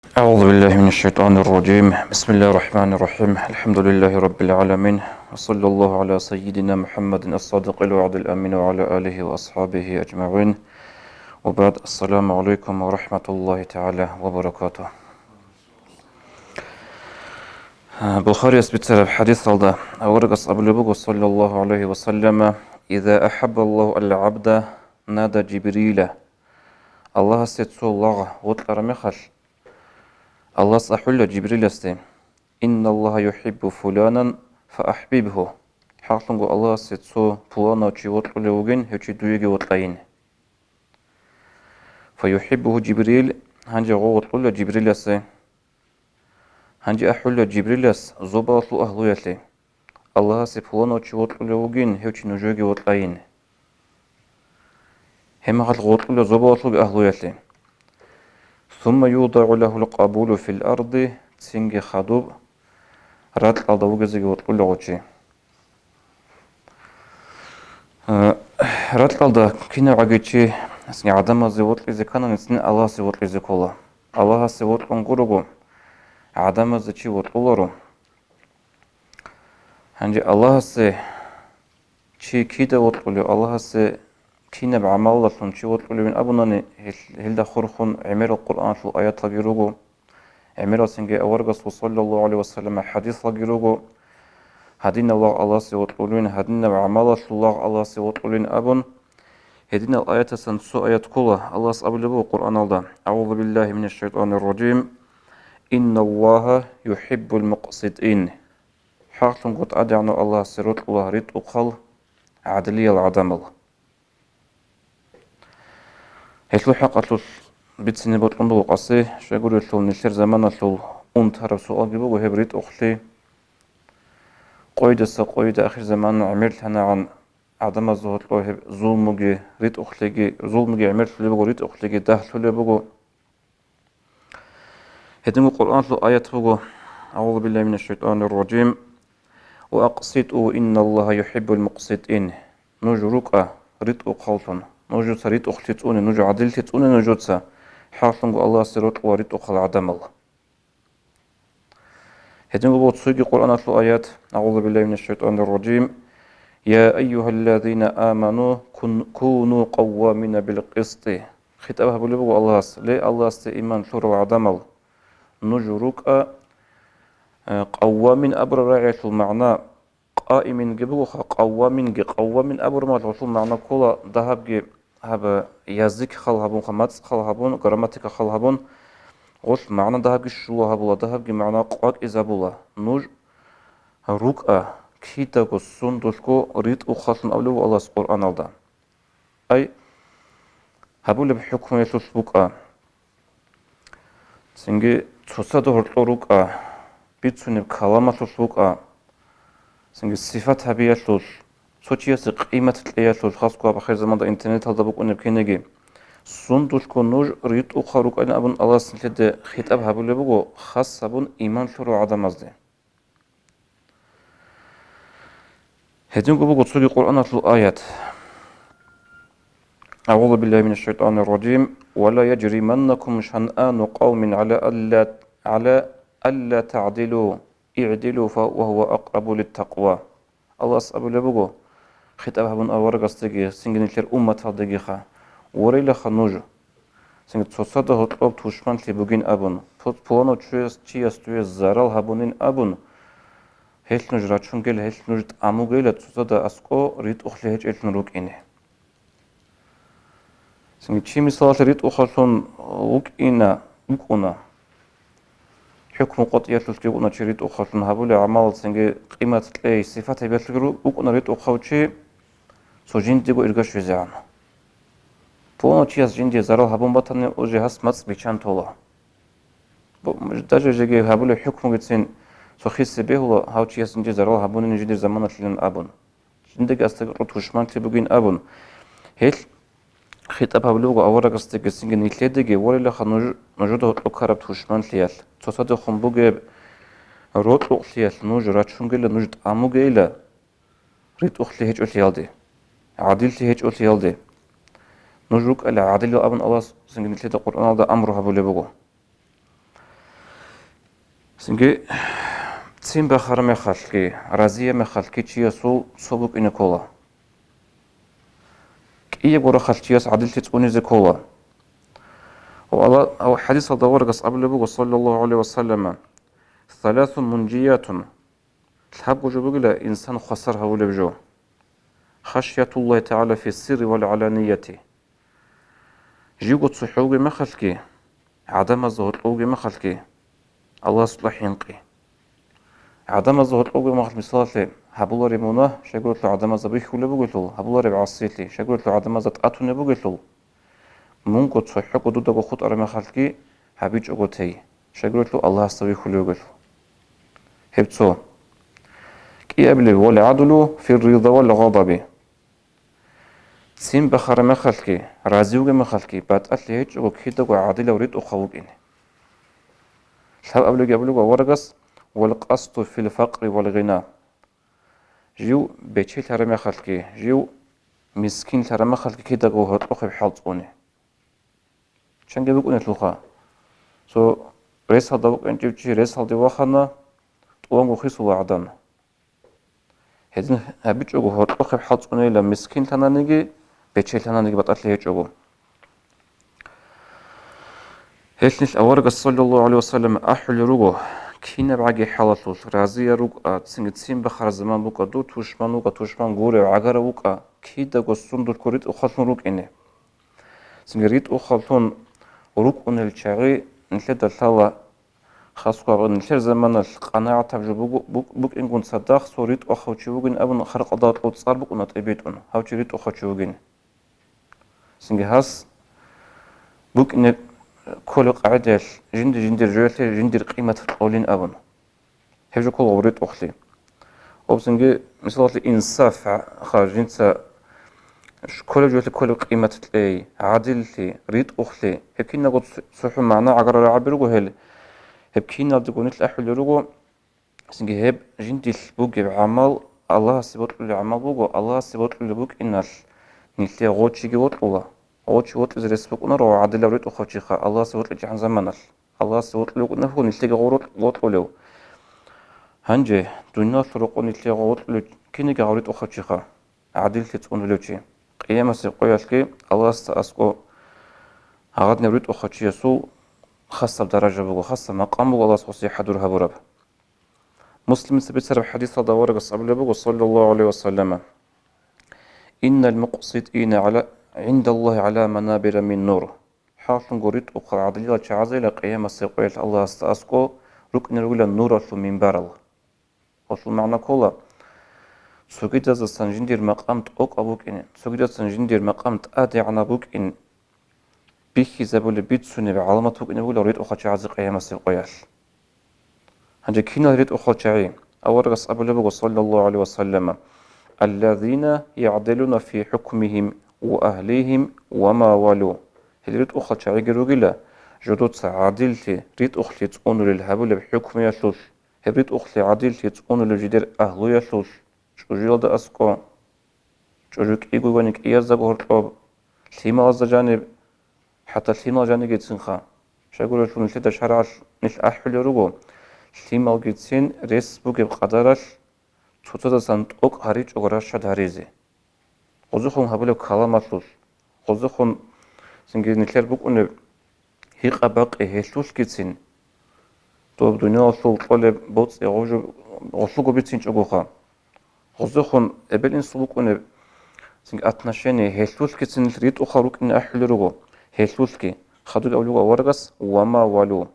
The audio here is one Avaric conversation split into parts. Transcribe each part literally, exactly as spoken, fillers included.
أعوذ بالله من الشيطان الرجيم. بسم الله الرحمن الرحيم. الحمد لله رب العالمين. وصلى الله على سيدنا محمد الصادق الوعد الأمين وعلى آله وأصحابه أجمعين. وبعد. السلام عليكم ورحمة الله تعالى وبركاته. Бухарияс бицараб хӀадисалда аварагас абулеб буго, саллаллагьу гӀалайгьи ва саллама: «Иза ахӀаббаллагьу ал-гӀабда нада Жибрила». Аллагьасе цо лагъ вокьараб мехалъ, Аллагьас ахӀула Жибриласде: «Инналлагьа юхӀиббу фуланан, фаахӀбибгьу». ХӀакълъунго Аллагьасе цо пуланав чи вокьулев вугин, гьев чи дуеги вокьайин. ФаюхӀиббугьу Жибрил, гьанже гъо вокьула Жибриласе. Гьанже ахӀула Жибрилас зобалалъул агьлуялъе: «Аллагьасе пуланав чи вокьулев вугин, гьев чи нужеги вокьайин». Гьеб мехалъ гъо вокьула зобалалъулги агьлуялъе. «Сумма юдагӀу лагьул къабулу фил арди», цинги хадуб ракьалда вугезеги вокьула гъо чи. Э, ракьалда кинав гӀаги чи гӀадамазе вокьизе ккани, цин Аллагьасе вокьизе ккола. Аллагьасе вокьун гурого, гӀадамазе чи вокьуларо. Гьанже Аллагьасе чи кида вокьулев, Аллагьасе кинаб гӀамалалъун чи вокьулевин абунани, гьел-, гьелда хурхун гӀемерал Къуръаналъул аяталги руго. ГӀемерал цинги аварагасул саллаллагьу гӀалайгьи ва саллама хӀадисалги руго, гьадинаб лагъ Аллагьасе вокьулин, гьадинаб гӀамалалъул лагъ Аллагьасе вокьулин абун. Гьединал аятасан цо аят ккола, Аллагьас абулеб буго Къуръаналда: «АгӀузу биллагьи минаш шайтӀанир ражим. Инналлагьа юхӀиббул мукъситӀин». ХӀакълъунго ТӀадегӀанав Аллагьасе рокьула ритӀухъал гӀадлиял гӀадамал. Гьелъул хӀакъалъулъ бицине бокьун буго къаси, щайгурелъул нилъер заманалъул унтараб суалги буго гьеб ритӀухълъи. Къойидаса къойида ахирзаман гӀемерлъанагӀан гӀадамазда гьоркьоб гьеб зулмуги ритӀухълъиги, зулмуги гӀемерлъулеб буго, ритӀухълъиги дагьлъулеб буго. Гьединго Къуръаналъул аят буго: «АгӀузу биллагьи минаш шайтӀанир ражим. Ва акъситӀу, инналлагьа юхӀиббул мукъситӀин». Нуж рукӀа ритӀухъаллъун, нужеца ритӀухълъи цӀуне, нуж гӀадиллъи цӀуне нужеца, хӀакълъунго Аллагьасе рокьула ритӀухъал гӀадамал. Гьединго буго цоги Къуръаналъул аят: «АгӀузу биллагьи минаш шайтӀанир ражим. Я айюгьаллазина аману, кун-, куну къаввамина бил къисти». ХитӀаб гьабулеб буго Аллагьас: «Ле, Аллагьасде иман лъурал гӀадамал, нуж рукӀа», э, къаввамин абураб рагӀиялъул магӀна, къаиминги бугоха, къавваминги. Къаввамин абураб мехалъ гъолъул магӀна ккола дагьабги гьаб язык хал гьабунха, мацӀ хал гьабун, грамматика хал гьабун, гъолъ магӀна дагьабги щула гьабула, дагьабги магӀна къвакӀизабула. Нуж рукӀа кидаго сундулъго ритӀухъаллъун абулеб буго Аллагьас Къуръаналда. Ай, гьабулеб хӀукмуялъулъ букӀа. Цинги цоцазда гьоркьор рукӀа, бицунеб каламалъулъ букӀа, цинги сифат гьабиялъулъ, цо чиясе къимат кьеялъулъ, хасго гьаб ахирзаманда интернеталда букӀунеб кинеги. Сундулъго нуж ритӀухъал рукӀайин абун Аллагьас нилъеде хитӀаб гьабулеб буго, хас гьабун иман лъурал гӀадамазде. Гьединго буго цоги Къуръаналъул аят: «АгӀузу биллагьи минаш шайтӀанир ражим. Ва ла яжриманнакум шанъану къавмин гӀала алла, гӀала алла тагӀдилу, игӀдилу фа, ва гьува акърабу литтакъва». Аллагьас абулеб буго, хитӀаб гьабун аварагасдеги, цинги нилъер умматалдегиха: «Ворелаха нуж, цинги цоцазда гьоркьоб тушманлъи бугин абун, пу-, пуланав чуяс, чияс дуе зарал гьабунин абун, гьелъ нуж рачунгел, гьелъ нуж тӀамугейила цоцазда аскӀо ритӀухълъи гьечӀелъун рукӀине». Цинги чи мисалалъе ритӀухъаллъун вукӀина, вукӀуна. ХӀукму къотӀиялъулъги вукӀуна чи ритӀухъаллъун гьабулеб гӀамал, цинги къимат кьей, сифат гьабиялъулъги ру-, вукӀуна ритӀухъав чи цо жиндиего ирга щвезегӀан. Пуланав чияс жиндие зарал гьабун батани, уже гьас мацӀ биччан тола. Бу-, даже жеги гьабулеб хӀукмугицин цо хисе бегьула, гьав чияс жиндие зарал гьабунин жиндир заманалъилан абун. Жиндаги астагъфируллагь, тушманлъи бугин абун. Гьелъ хитӀаб гьабулеб буго аварагасдеги цинги нилъедаги: «Ворелаха нуж, нужеда гьоркьоб ккараб тушманлъиялъ, цоцадехун бугеб рокьукълъиялъ нуж рачунгейила, нуж тӀамугейила ритӀухълъи гьечӀолъиялде, гӀадиллъи гьечӀолъиялде. Нуж рукӀайила гӀадилал», – абун Аллагьас цинги нилъеда Къуръаналда амру гьабулеб буго. Цинги цин бахара мехалъги, разия мехалъги чиясул цо букӀине ккола. КӀиябго рахъалъ чияс гӀадиллъи цӀунизе ккола. Ва Алла-, ва хадисалда аварагас абулеб буго, саллаллагьу гӀалайгьи ва саллама: «Саласун мунжиятун». Лъабго жо бугила инсан хвасар гьавулеб жо: «Хашятуллагьи тагӀала фи сирри вал гӀаланияти». Живго цохӀо вугеб мехалъги, гӀадамазда гьоркьов вугеб мехалъги, Аллагьасукьа хӀинкъи. ГӀадамазда гьоркьов вугеб мехалъ, мисалалъе, гьабулареб мунагь, щайгурелъул гӀадамазда бихьулеб бугелъул, гьабулареб гӀасилъи, щайгурелъул гӀадамазда тӀатунеб бугелъул, мунго цохӀого дудаго хутӀараб мехалъги гьабичӀого тей, щайгурелъул Аллагьасда вихьулев вугелъул. Гьеб цо. КӀиабилеб: «Вал гӀадлу фир рида вал гъадаби». Цин бахара мехалъги, рази вугеб мехалъги, батӀалъи гьечӀого кидаго гӀадилав ритӀухъав вукӀине. Лъабабилеб абулеб буго аварагас: «Вал къасду фил факъри вал гъина». Жив бечелъараб мехалъги, жив мискинлъараб мехалъги кидаго гьоркьохъеб хӀал цӀуне. Чанги букӀунелъулха. Цо ресалда вукӀинчӀев чи ресалде вахана, тӀуванго хисула гӀадан. Гьедин гьабичӀого гьоркьохъеб хӀал цӀунейилан мискинлъананиги, бечелъананиги батӀалъи гьечӀого. Гьелъ нилъ аварагас, саллаллагьу гӀалайгьи ва саллам, ахӀулел руго, кинабгӀаги хӀалалъулъ, разияр рукӀа, цинги цин бахараб заман букӀа, дур тушман вукӀа, тушман гурев, гӀагарав вукӀа, кидаго сундулъго ритӀухъаллъун рукӀине. Цинги ритӀухъаллъун рукӀунел чагӀи нилъеда лъала, хасго гьаб нилъер заманалъ къанагӀатаб жо буго-, бук-, букӀингун цадахъ цо ритӀухъав чи вугин абун халкъалда гьоркьоб цӀар букӀуна тӀибитӀун, гьав чи ритӀухъав чи вугин. Цинги гьас букӀине кколеб къагӀидаялъ жинди-жиндир жоялъе жиндир къимат кьолин абун. Гьеб жо ккола гъоб ритӀухълъи. Гъоб цинги, мисалалъе, инсаф, ха, жинца кколеб жоялъе кколеб къимат кьей, гӀадиллъи, ритӀухълъи, гьеб кинабго цо-, цохӀо магӀна гӀагарал рагӀаби руго гьел. Гьеб киналдего нилъ ахӀулел руго, цинги гьеб жиндилъ бугеб гӀамал Аллагьасе бокьулеб гӀамал буго, Аллагьасе бокьулеб букӀиналъ нилъее гъов чиги вокьула. Гъов чи вокьизе рес букӀунаро гӀадилав ритӀухъав чиха Аллагьасе вокьичӀебгӀан заманалъ. Аллагьасе вокьулев вукӀунев вуго нилъеги гъов вокьулев. Гьанже дуниялалъул рокъоб нилъее гъов вокьулев кинеги гьав ритӀухъав чиха, гӀадиллъи цӀунулев чи. Къиямасеб къоялъги Аллагьасда аскӀоб гьагъадинав ритӀухъав чиясул хасаб даража буго, хасаб макъам буго Аллагьас гъосие хӀадур гьабураб. Муслимица бицараб хадисалда аварагас абулеб буго, саллаллагьу гӀалайгьи ва саллама: «Иннал мукъситӀина гӀала, гӀиндаллагьи гӀала манабира мин нур». ХӀакълъунго ритӀухъал гӀадилал чагӀазейила къиямасеб къоялъ Аллагьасда аскӀоб рукӀине ругила нуралъул минбарал. Гъолъул магӀна ккола, цогидазасан жиндир макъам тӀокӀаб букӀин, цогидасан жиндир макъам тӀадегӀанаб букӀин, бихьизабулеб, бицунеб гӀаламат букӀине бугила ритӀухъал чагӀазе къиямасеб къоялъ. Гьанже кинал ритӀухъал чагӀи? Аварагас абулеб буго, саллаллагьу гӀалайгьи ва саллама: «Аллазина ягӀдилуна фи хӀукмихим ва агьлихим ва ма валу». Гьел ритӀухъал чагӀиги ругила, жодоца гӀадиллъи, ритӀухълъи цӀунулел гьабулеб хӀукмуялъулъ, гьеб ритӀухълъи, гӀадиллъи цӀунулеб жидер агьлуялъулъ, чӀужуялда аскӀоб, чӀужу кӀиго вани кӀияздаго гьоркьоб, лъималазда жаниб, хӀатта лъимал жанигицинха. Щайгурелъул нилъеда шаргӀалъ нилъ ахӀулел руго, лъималгицин рес бугеб къадаралъ цоцазасан тӀокӀ гьаричӀого ращад гьаризе. Гъозухъун гьабулеб каламалъулъ, гъозухъун цинги нилъер букӀунеб гьикъа-бакъи гьелъулъгицин, доб дуниялалъул кьолеб боцӀи гъужу-, гъолъулго бицинчӀогоха. Гъозухъун эбел-инсул букӀунеб цинги отношение гьелъулъгицин нилъ ритӀухъал рукӀине ахӀулел руго, гьелъулъги, хадуб абулеб аварагас: «Ва ма валу».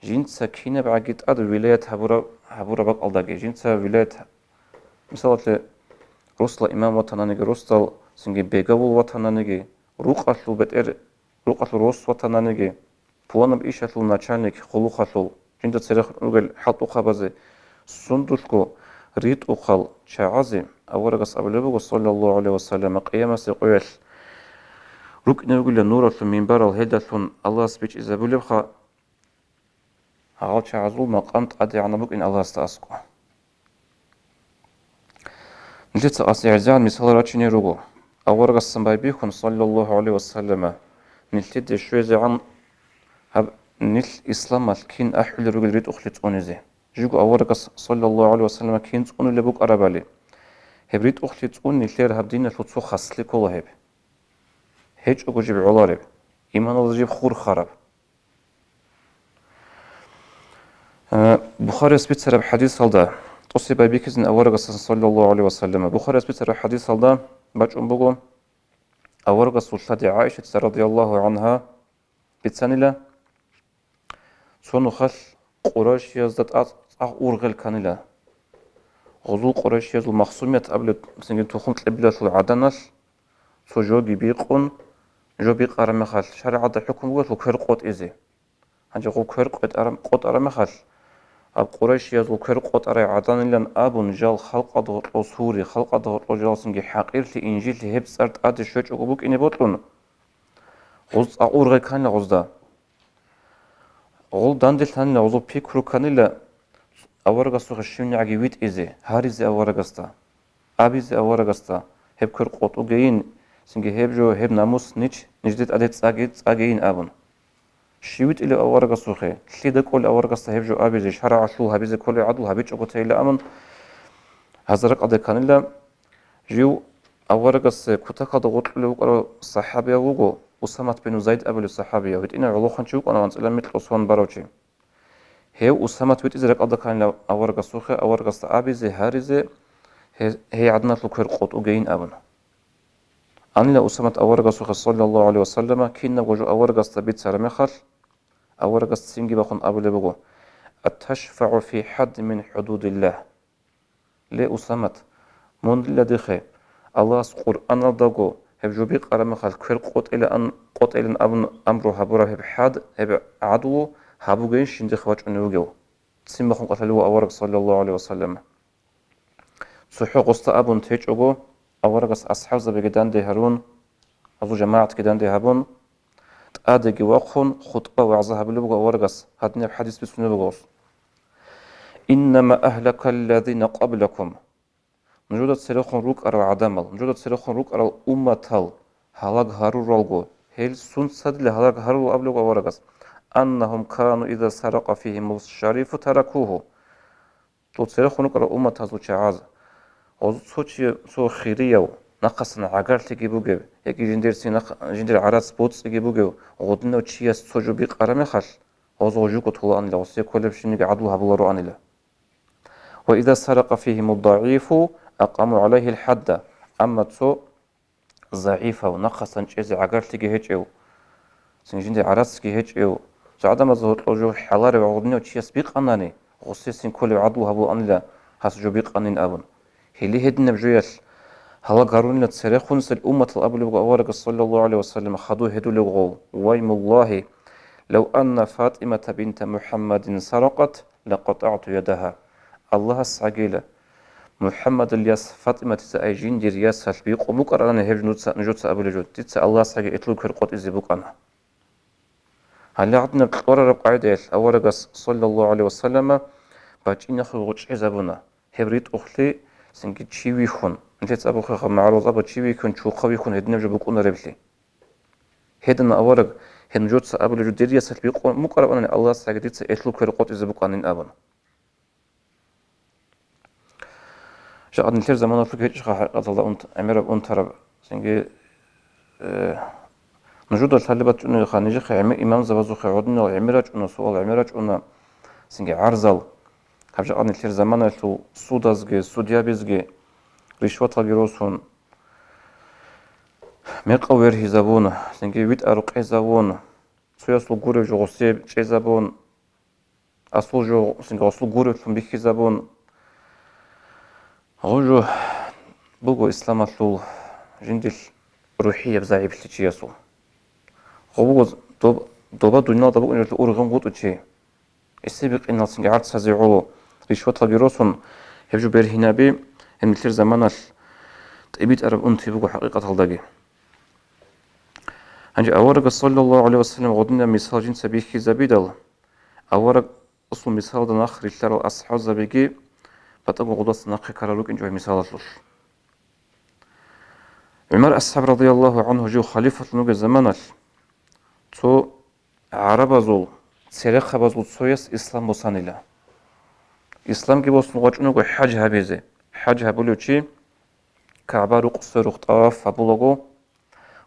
Жинца кинабгӀаги тӀад вилаят гьабураб, гьабураб бакӀалдаги, жинца вилаят, мисалалъе, росла имам ватананиги, росдал цинги бегавул ватананиги, рукъалъул бетӀер, рукъалъул рос ватананиги, пуланаб ишалъул начальник хъулухъалъул, жинда церехун ругел хӀалтӀухъабазе, сундулъго ритӀухъал чагӀазе аварагас абулеб буго, саллаллагьу гӀалайгьи ва саллама, къиямасеб къоялъ рукӀине вугила нуралъул минбарал гьелдалъун Аллагьас бичӀчӀизабулебха, гьагъал чагӀазул макъам тӀадегӀанаб букӀин Аллагьасда аскӀоб. Нилъеца къасигӀезегӀан мисал рачине руго. Аварагасан байбихьун, саллаллагьу гӀалайгьи ва саллама, нилъеде щвезегӀан гьаб нилъ исламалъ кин ахӀулел ругел ритӀухълъи цӀунизе. Жиго аварагас, саллаллагьу гӀалайгьи вассаллам, кин цӀунулеб букӀарабали. Гьеб ритӀухълъи цӀун нилъер гьаб диналъул цо хаслъи ккола гьеб. ГьечӀого жиб гӀолареб, иманалда жиб хурхараб. Э, Бухарияс бицараб хӀадисалда, тӀосе байбихьизин аварагасдасан, саллаллагьу гӀалайгьи вассаллам, Бухарияс бицараб хӀадисалда бачӀун буго, аварагасул лъади ГӀаишатица, радияллагьу гӀангьа, бицанила, цо нухалъ къурайшиязда тӀа-, цӀакъ ургъел кканила. Гъузул къурайшиязул Махсумият абулеб цинги тухум-кьибилалъул гӀаданалъ цо жоги бикъун, жо бикъараб мехалъ, шаригӀаталда хӀукму буго гьелъул квер къотӀизе. Гьанже гъоб квер къотӀараб, къотӀараб мехалъ, гьаб къурайшиязул квер къотӀарай гӀаданилан абун, жал халкъалда гьоркьов сури, халкъалда гьоркьов жал цинги хӀакъирлъи, инжитлъи гьеб цӀар тӀаде щвечӀого букӀине бокьун, гъуз цӀакъ ургъел кканила гъузда. Гъул данделъанила, гъузул пикру кканила аварагасухъе щивнигӀаги витӀизе, гьаризе аварагасда, абизе аварагасда, гьеб квер къотӀугейин, цинги гьеб жо, гьеб намус нич, нижеде тӀаде цӀаги-, цӀагейин абун. Щив витӀилев аварагасухъе, лъида кӀолев аварагасда гьеб жо абизе, шарагӀалъул гьабизе кколеб гӀадлу гьабичӀого тейилан абун, гьазда ракӀалде кканила. Жив аварагасде кутакалда гъоркьулев вукӀарав сахӀабияв вуго, Усамат бин Зайд абулев сахӀабияв, гьитӀинав гӀолохъанчи вукӀана, анцӀила микьго сван барав чи. Гьев Усамат витӀизе ракӀалда кканила аварагасухъе, аварагасда абизе, гьаризе, гье-, гьей гӀаданалъул квер къотӀугейин абун. Анила Усамат аварагасухъе, саллаллагьу гӀалайгьи вассаллама, кинабго жо аварагасда бицараб мехалъ, аварагас цинги бахъун абулеб буго: «АташфагӀу фи хӀаддин мин хӀудудиллагь?» Ле, Усамат, мун дила дихъе, Аллагьас Къуръаналдаго гьеб жо бикъараб мехалъ квер къотӀилаан, къотӀилан абун амру гьабураб гьеб хӀад, гьеб гӀадлу гьабугейин щин дихъ вачӀунев вугев? Цин бахъун кӀалъалев вуго авараг, саллаллагьу гӀалайгьи вассаллам. ЦохӀо гъосда абун течӀого, аварагас асхӀабзабиги данде гьарун, гьазул жамагӀатги данде гьабун, тӀадеги вахъун, хутӀба-вагӀза гьабулеб буго аварагас, гьадинаб хӀадис бицунеб буго гъос: «Иннама агьлакаллазина къаблакум». Нужеда церехун рукӀарал гӀадамал, нужеда церехун рукӀарал умматал гьалаг гьаруралго, гьел сунцадила гьалаг гьарурал абулеб буго аварагас: «Аннагьум кану иза саракъа фигьимул шарифу таракугьу». Дол церехун рукӀарал умматазул чагӀаз, гъозул цо чи, цо хирияв, нахъасан гӀагарлъиги бугев, яги жиндирцин нахъ-, жиндир гӀарац боцӀиги бугев, гъодинав чияс цо жо бикъараб мехалъ, гъоз гъожуго толаанила, гъосие кколебщиниги гӀадлу гьабулароанила. «Ва иза саракъа фигьиму дагӀифу, акъаму гӀалайгьил хӀадда». Амма цо загӀифав, нахъасан чӀезе гӀагарлъиги гьечӀев, цин жинде гӀарацги гьечӀев, цо гӀадамазда гьоркьов жо хӀаларев гӀугънияв чияс бикъанани, гъосесин кколеб гӀадлу гьабулаанила гьас жо бикъанин абун. Гьеле гьединаб жоялъ гьалаг гьарунила церехунисел умматал абулеб буго аварагас, саллаллагьу гӀалайгьи вассаллам, хадув гьедулев гъов: «Ваймуллагьи, лав анна Фатимата бинта МухӀаммадин саракъат, лакъатагӀту ядагьа». Аллагьас гӀагила, МухӀаммадил яс Фатиматица ай жиндир ясалъ бикъун букӀаранани гьеб нужеца, нужеца абулеб жо, дица Аллагьас гӀаги этлъул квер къотӀизе букӀана. Гьале гьадинаб кьурараб къагӀидаялъ аварагас, саллаллагьу гӀалайгьи вассаллама, бачӀинахъе гъоркь чӀезабуна. Гьеб ритӀухълъи цинги чи вихьун, нилъеца абухъе гьаб магӀарулазаба, чи вихьун, чурхъа вихьун гьединаб жо букӀунареблъи. Гьедина авараг, гьеб нужеца абулеб жо дир ясалъ бикъун букӀарабани, Аллагьас гӀаги дица этлъул квер къотӀизе букӀанин абун. Жакъа нилъер заманалъуги гьечӀеха хӀакъикъаталда унт-, гӀемераб унтараб. Цинги, э, нужеда лъалеб бачӀунебиха, нижехъе гӀемер имамзабазухъе гӀодинал гӀемер рачӀуна, суал гӀемер рачӀуна, цинги гӀарзал. Гьаб жакъа нилъер заманалъул судазги, судьябизги ришваталги росун, мекъав вергьизабун, цинги витӀа рукъезавун, цоясул гуреб жо гъосие чӀезабун, асул жо, цинги гъосул гуреблъун бихьизабун, гъо жо буго исламалъул жиндилъ рухӀияб загӀиплъи чиясул. Гъо буго доб-, доба дуниялда букӀунелъул ургъун гъутӀу чи. Эсеб бикъинал цинги гӀарцазе гӀоло, ришваталги росун, гьеб жо бергьинаби, гьеб нилъер заманалъ тӀибитӀараб унти буго хӀакъикъаталдаги. Гьанже аварагас, саллаллагьу гӀалайгьи вассаллам, гъодинаб мисал жинца бихьизабидал, аварагасул мисалда нахъ рилълъарал асхӀабзабиги батӀаго гъудаса нахъе ккарал рукӀинчӀо гьеб мисалалъулъ. ГӀумар асхӀаб, радияллагьу гӀангьу, жив халифалъун вугеб заманалъ, цо гӀарабазул церехъабазул цояс ислам босанила. Исламги босун вачӀун вуго хӀаж гьабизе. ХӀаж гьабулев чи КагӀба рукъ сверухъ тӀаваф гьабулаго,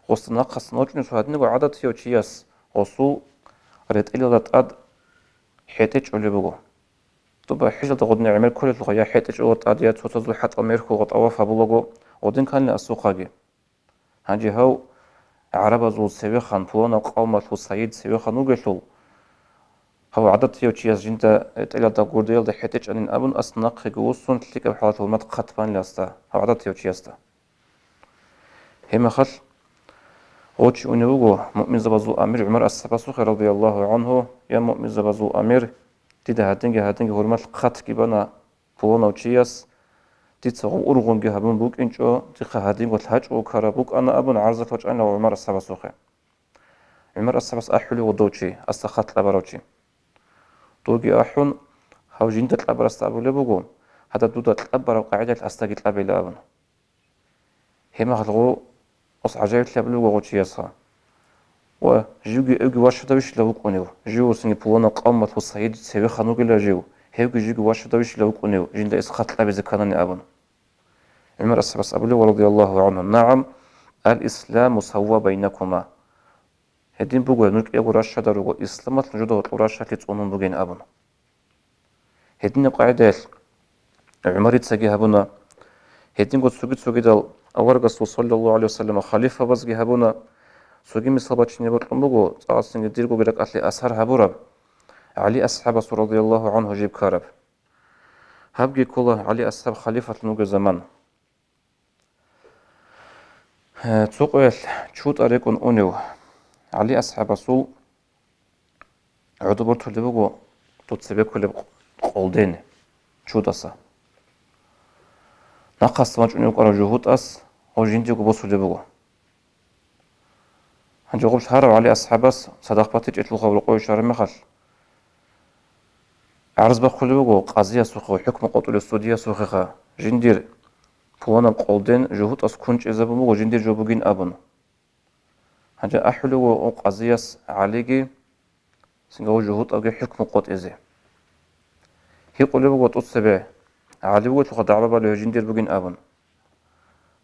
гъосда нахъасан вачӀунев цо гьадинго гӀадатияв чияс гъосул ретӀелалда тӀад хӀетӀе чӀолеб буго. Доба хӀежалда гъодин гӀемер кколелъулха, я хӀетӀе чӀола тӀад, я цоцазул хӀатӀал мерхьулха тӀаваф гьабулаго, гъодин кканила асухъаги. Гьанже гьав гӀарабазул цевехан, пуланав къавмалъул сайид цевехан вугелъул, гьав гӀадатияв чияс жинда ретӀелалда гурдеялда хӀетӀе чӀанин абун, ас нахъеги вуссун, лъикӀаб хӀалалъ гьурмат хъат банила асда, гьав гӀадатияв чиясда. Гьебмехалъ гъов чи унев вуго муъминзабазул амир ГӀумар асхӀабасухъе, радияллагьу гӀангьу: «Я муъминзабазул амир, дида гьадинги-гьадинги гьурмат хъатги бана пуланав чияс, дица гъов ургъунги гьабун букӀинчӀо, дихъа гьадинго лъачӀого ккараб букӀана», — абун гӀарзат вачӀанила ГӀумар асхӀабасухъе. ГӀумар асхӀабас ахӀулев вуго дов чи, асда хат кьабарав чи. Довги ахӀун, гьав жинда кьабарасда абулеб буго: «Гьадаб дуда кьабараб къагӀидалъ асдаги кьабила», — абун. Гьебмехалъ гъо-, ас гӀажаиблъи абулеб буго гъов чиясха. Ва живги эвги ващадавищила вукӀунев, жив вуссинги пуланав къавмалъул сайид цевехан вугила жив, гьевги живги ващадавищила вукӀунев, жинда эс хат кьабизе кканани абун. ГӀумар асхӀабас абулеб, радияллагьу гӀангьу: «НагӀам, ал-исламу савва байнакума». Гьедин буго, нуж кӀиябго ращадарого, исламалъ нужеда гьоркьоб ращалъи цӀунун бугин абун. Гьединаб къагӀидаялъ ГӀумарицаги гьабуна, гьединго цоги-цогидал аварагасул, саллаллагьу гӀалайгьи вассалам, халифабазги гьабуна. Цоги мисал бачине бокьун буго, цӀакъ цинги диргоги ракӀалъе асар гьабураб, ГӀали асхӀабасул, радияллагьу гӀангьу, жиб ккараб. Гьабги ккола ГӀали асхӀаб халифалъун вугеб заман. Гье, цо къоялъ чутӀа рекӀун унев ГӀали асхӀабасул гӀодобе бортулеб буго доб цебе кколеб къолден чутӀаса. Нахъасан вачӀунев вукӀарав жугьутӀас гъов жиндиего босулеб буго. Гьанже гъоб лъарав ГӀали асхӀабас цадахъ батичӀелъулха рокъове щвараб мехалъ, гӀарз бахъулеб буго къазиясухъе ва хӀукму къотӀулев судиясухъеха, жиндир пуланаб къолден жугьутӀас ккун чӀезабун буго, жиндир жо бугин абун. Гьанже ахӀулев вуго къазияс ГӀалиги, цинги гъов жугьутӀавги хӀукму къотӀизе. Гьикъулеб буго тӀоцебе, ГӀали вугелъулха дагӀба балев гьев жиндир бугин абун.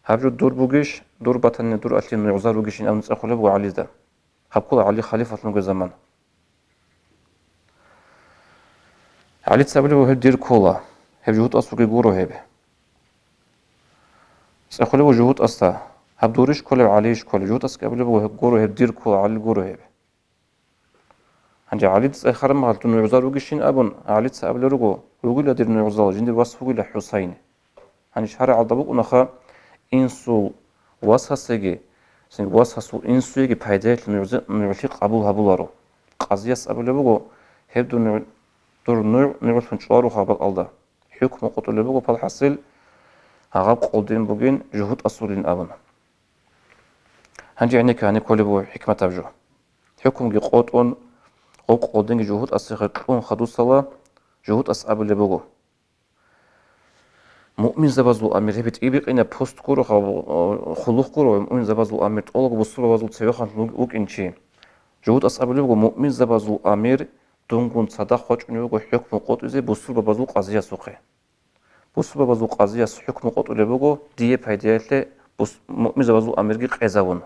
Гьаб жо дур бугищ, дур батани дур алъи нугӀзар ругищин абун цӀехулеб буго ГӀалида. Гьаб ккола ГӀали халифалъун вугеб заман. ГӀалица абулеб буго: «Гьеб дир ккола, гьеб жугьутӀасулги гуро гьеб». ЦӀехулеб буго жугьутӀасда: «Гьаб дурищ кколеб, ГӀалийищ кколеб?» ЖугьутӀасги абулеб буго: «Гьеб гуро, гьеб дир ккола, ГӀали гуро гьеб». Гьанже ГӀалида цӀехараб мехалъ дун нугӀзар ругищин абун, ГӀалица абулел руго: «Ругила дир нугӀзал, жиндир вас вугила ХӀусайни». Гьанже шаргӀалда букӀунаха, инсул васасеги, цинги васасул инсуеги пайдаялъе нугӀзи-, нугӀлъи къабул гьабуларо. Къазияс абулеб буго: «Гьеб дур нугӀ-, дур нугӀ-, нугӀлъун чӀваруха бакӀалда». ХӀукму къотӀулеб буго, палхӀасил, гьагъаб къолдин бугин жугьутӀасулин абун. Гьанже гӀенекке гьаниб кколеб буго хӀикматаб жо. ХӀукмуги къотӀун, гъоб къолдинги жугьутӀасухъе кьун хадусала, жугьутӀас абулеб буго: «Муъминзабазул амир, гьеб тӀибитӀинаб пост гуро, хулухъ гуро, муъминзабазул амир тӀолго бусурбабазул цевеханлъун вукӀин чи». ЖугьутӀас абулеб буго: «Муъминзабазул амир дунгун цадахъ вачӀунев вуго хӀукму къотӀизе бусурбабазул къазиясухъе. Бусурбабазул къазияс хӀукму къотӀулеб буго дие пайдаялъе бус-, муъминзабазул амирги къезавун».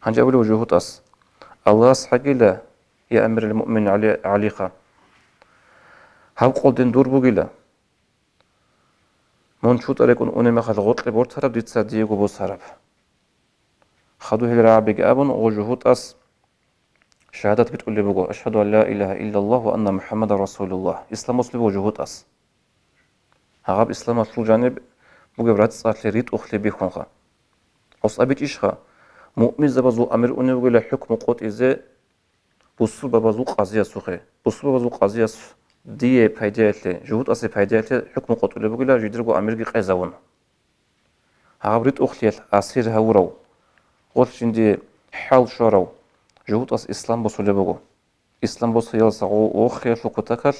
Гьанже абулеб жугьутӀас: «Аллагьас хӀагила, я амирал-муъминин ГӀали, ГӀалиха, гьаб къолдин дур бугила. Мун чутӀа рекӀун унеб мехалъ гъоркье бортараб дица диего босараб». Хадуб гьел рагӀабиги абун, гъо жугьутӀас шагьадат битӀулеб буго: «Ашгьаду ан ла илагьа иллаллагь ва анна МухӀаммадан расулуллагь». Ислам босулеб буго жугьутӀас. Гьагъаб исламалъул жаниб бугеб рацӀцӀалъи, ритӀухълъи бихьунха. Гъос абичӀищха, муъминзабазул амир унев вугила хӀукму къотӀизе бусурбабазул къазиясухъе? Бусурбабазул къазияс дие пайдаялъе, жугьутӀасе пайдаялъе хӀукму къотӀулеб бугила жидерго амирги къезавун. Гьаб ритӀухълъиялъ асир гьавурав, гъолъ жиндие хӀал щварав жугьутӀас ислам босулеб буго. Ислам босиялдаса гъо-, вохиялъул кутакалъ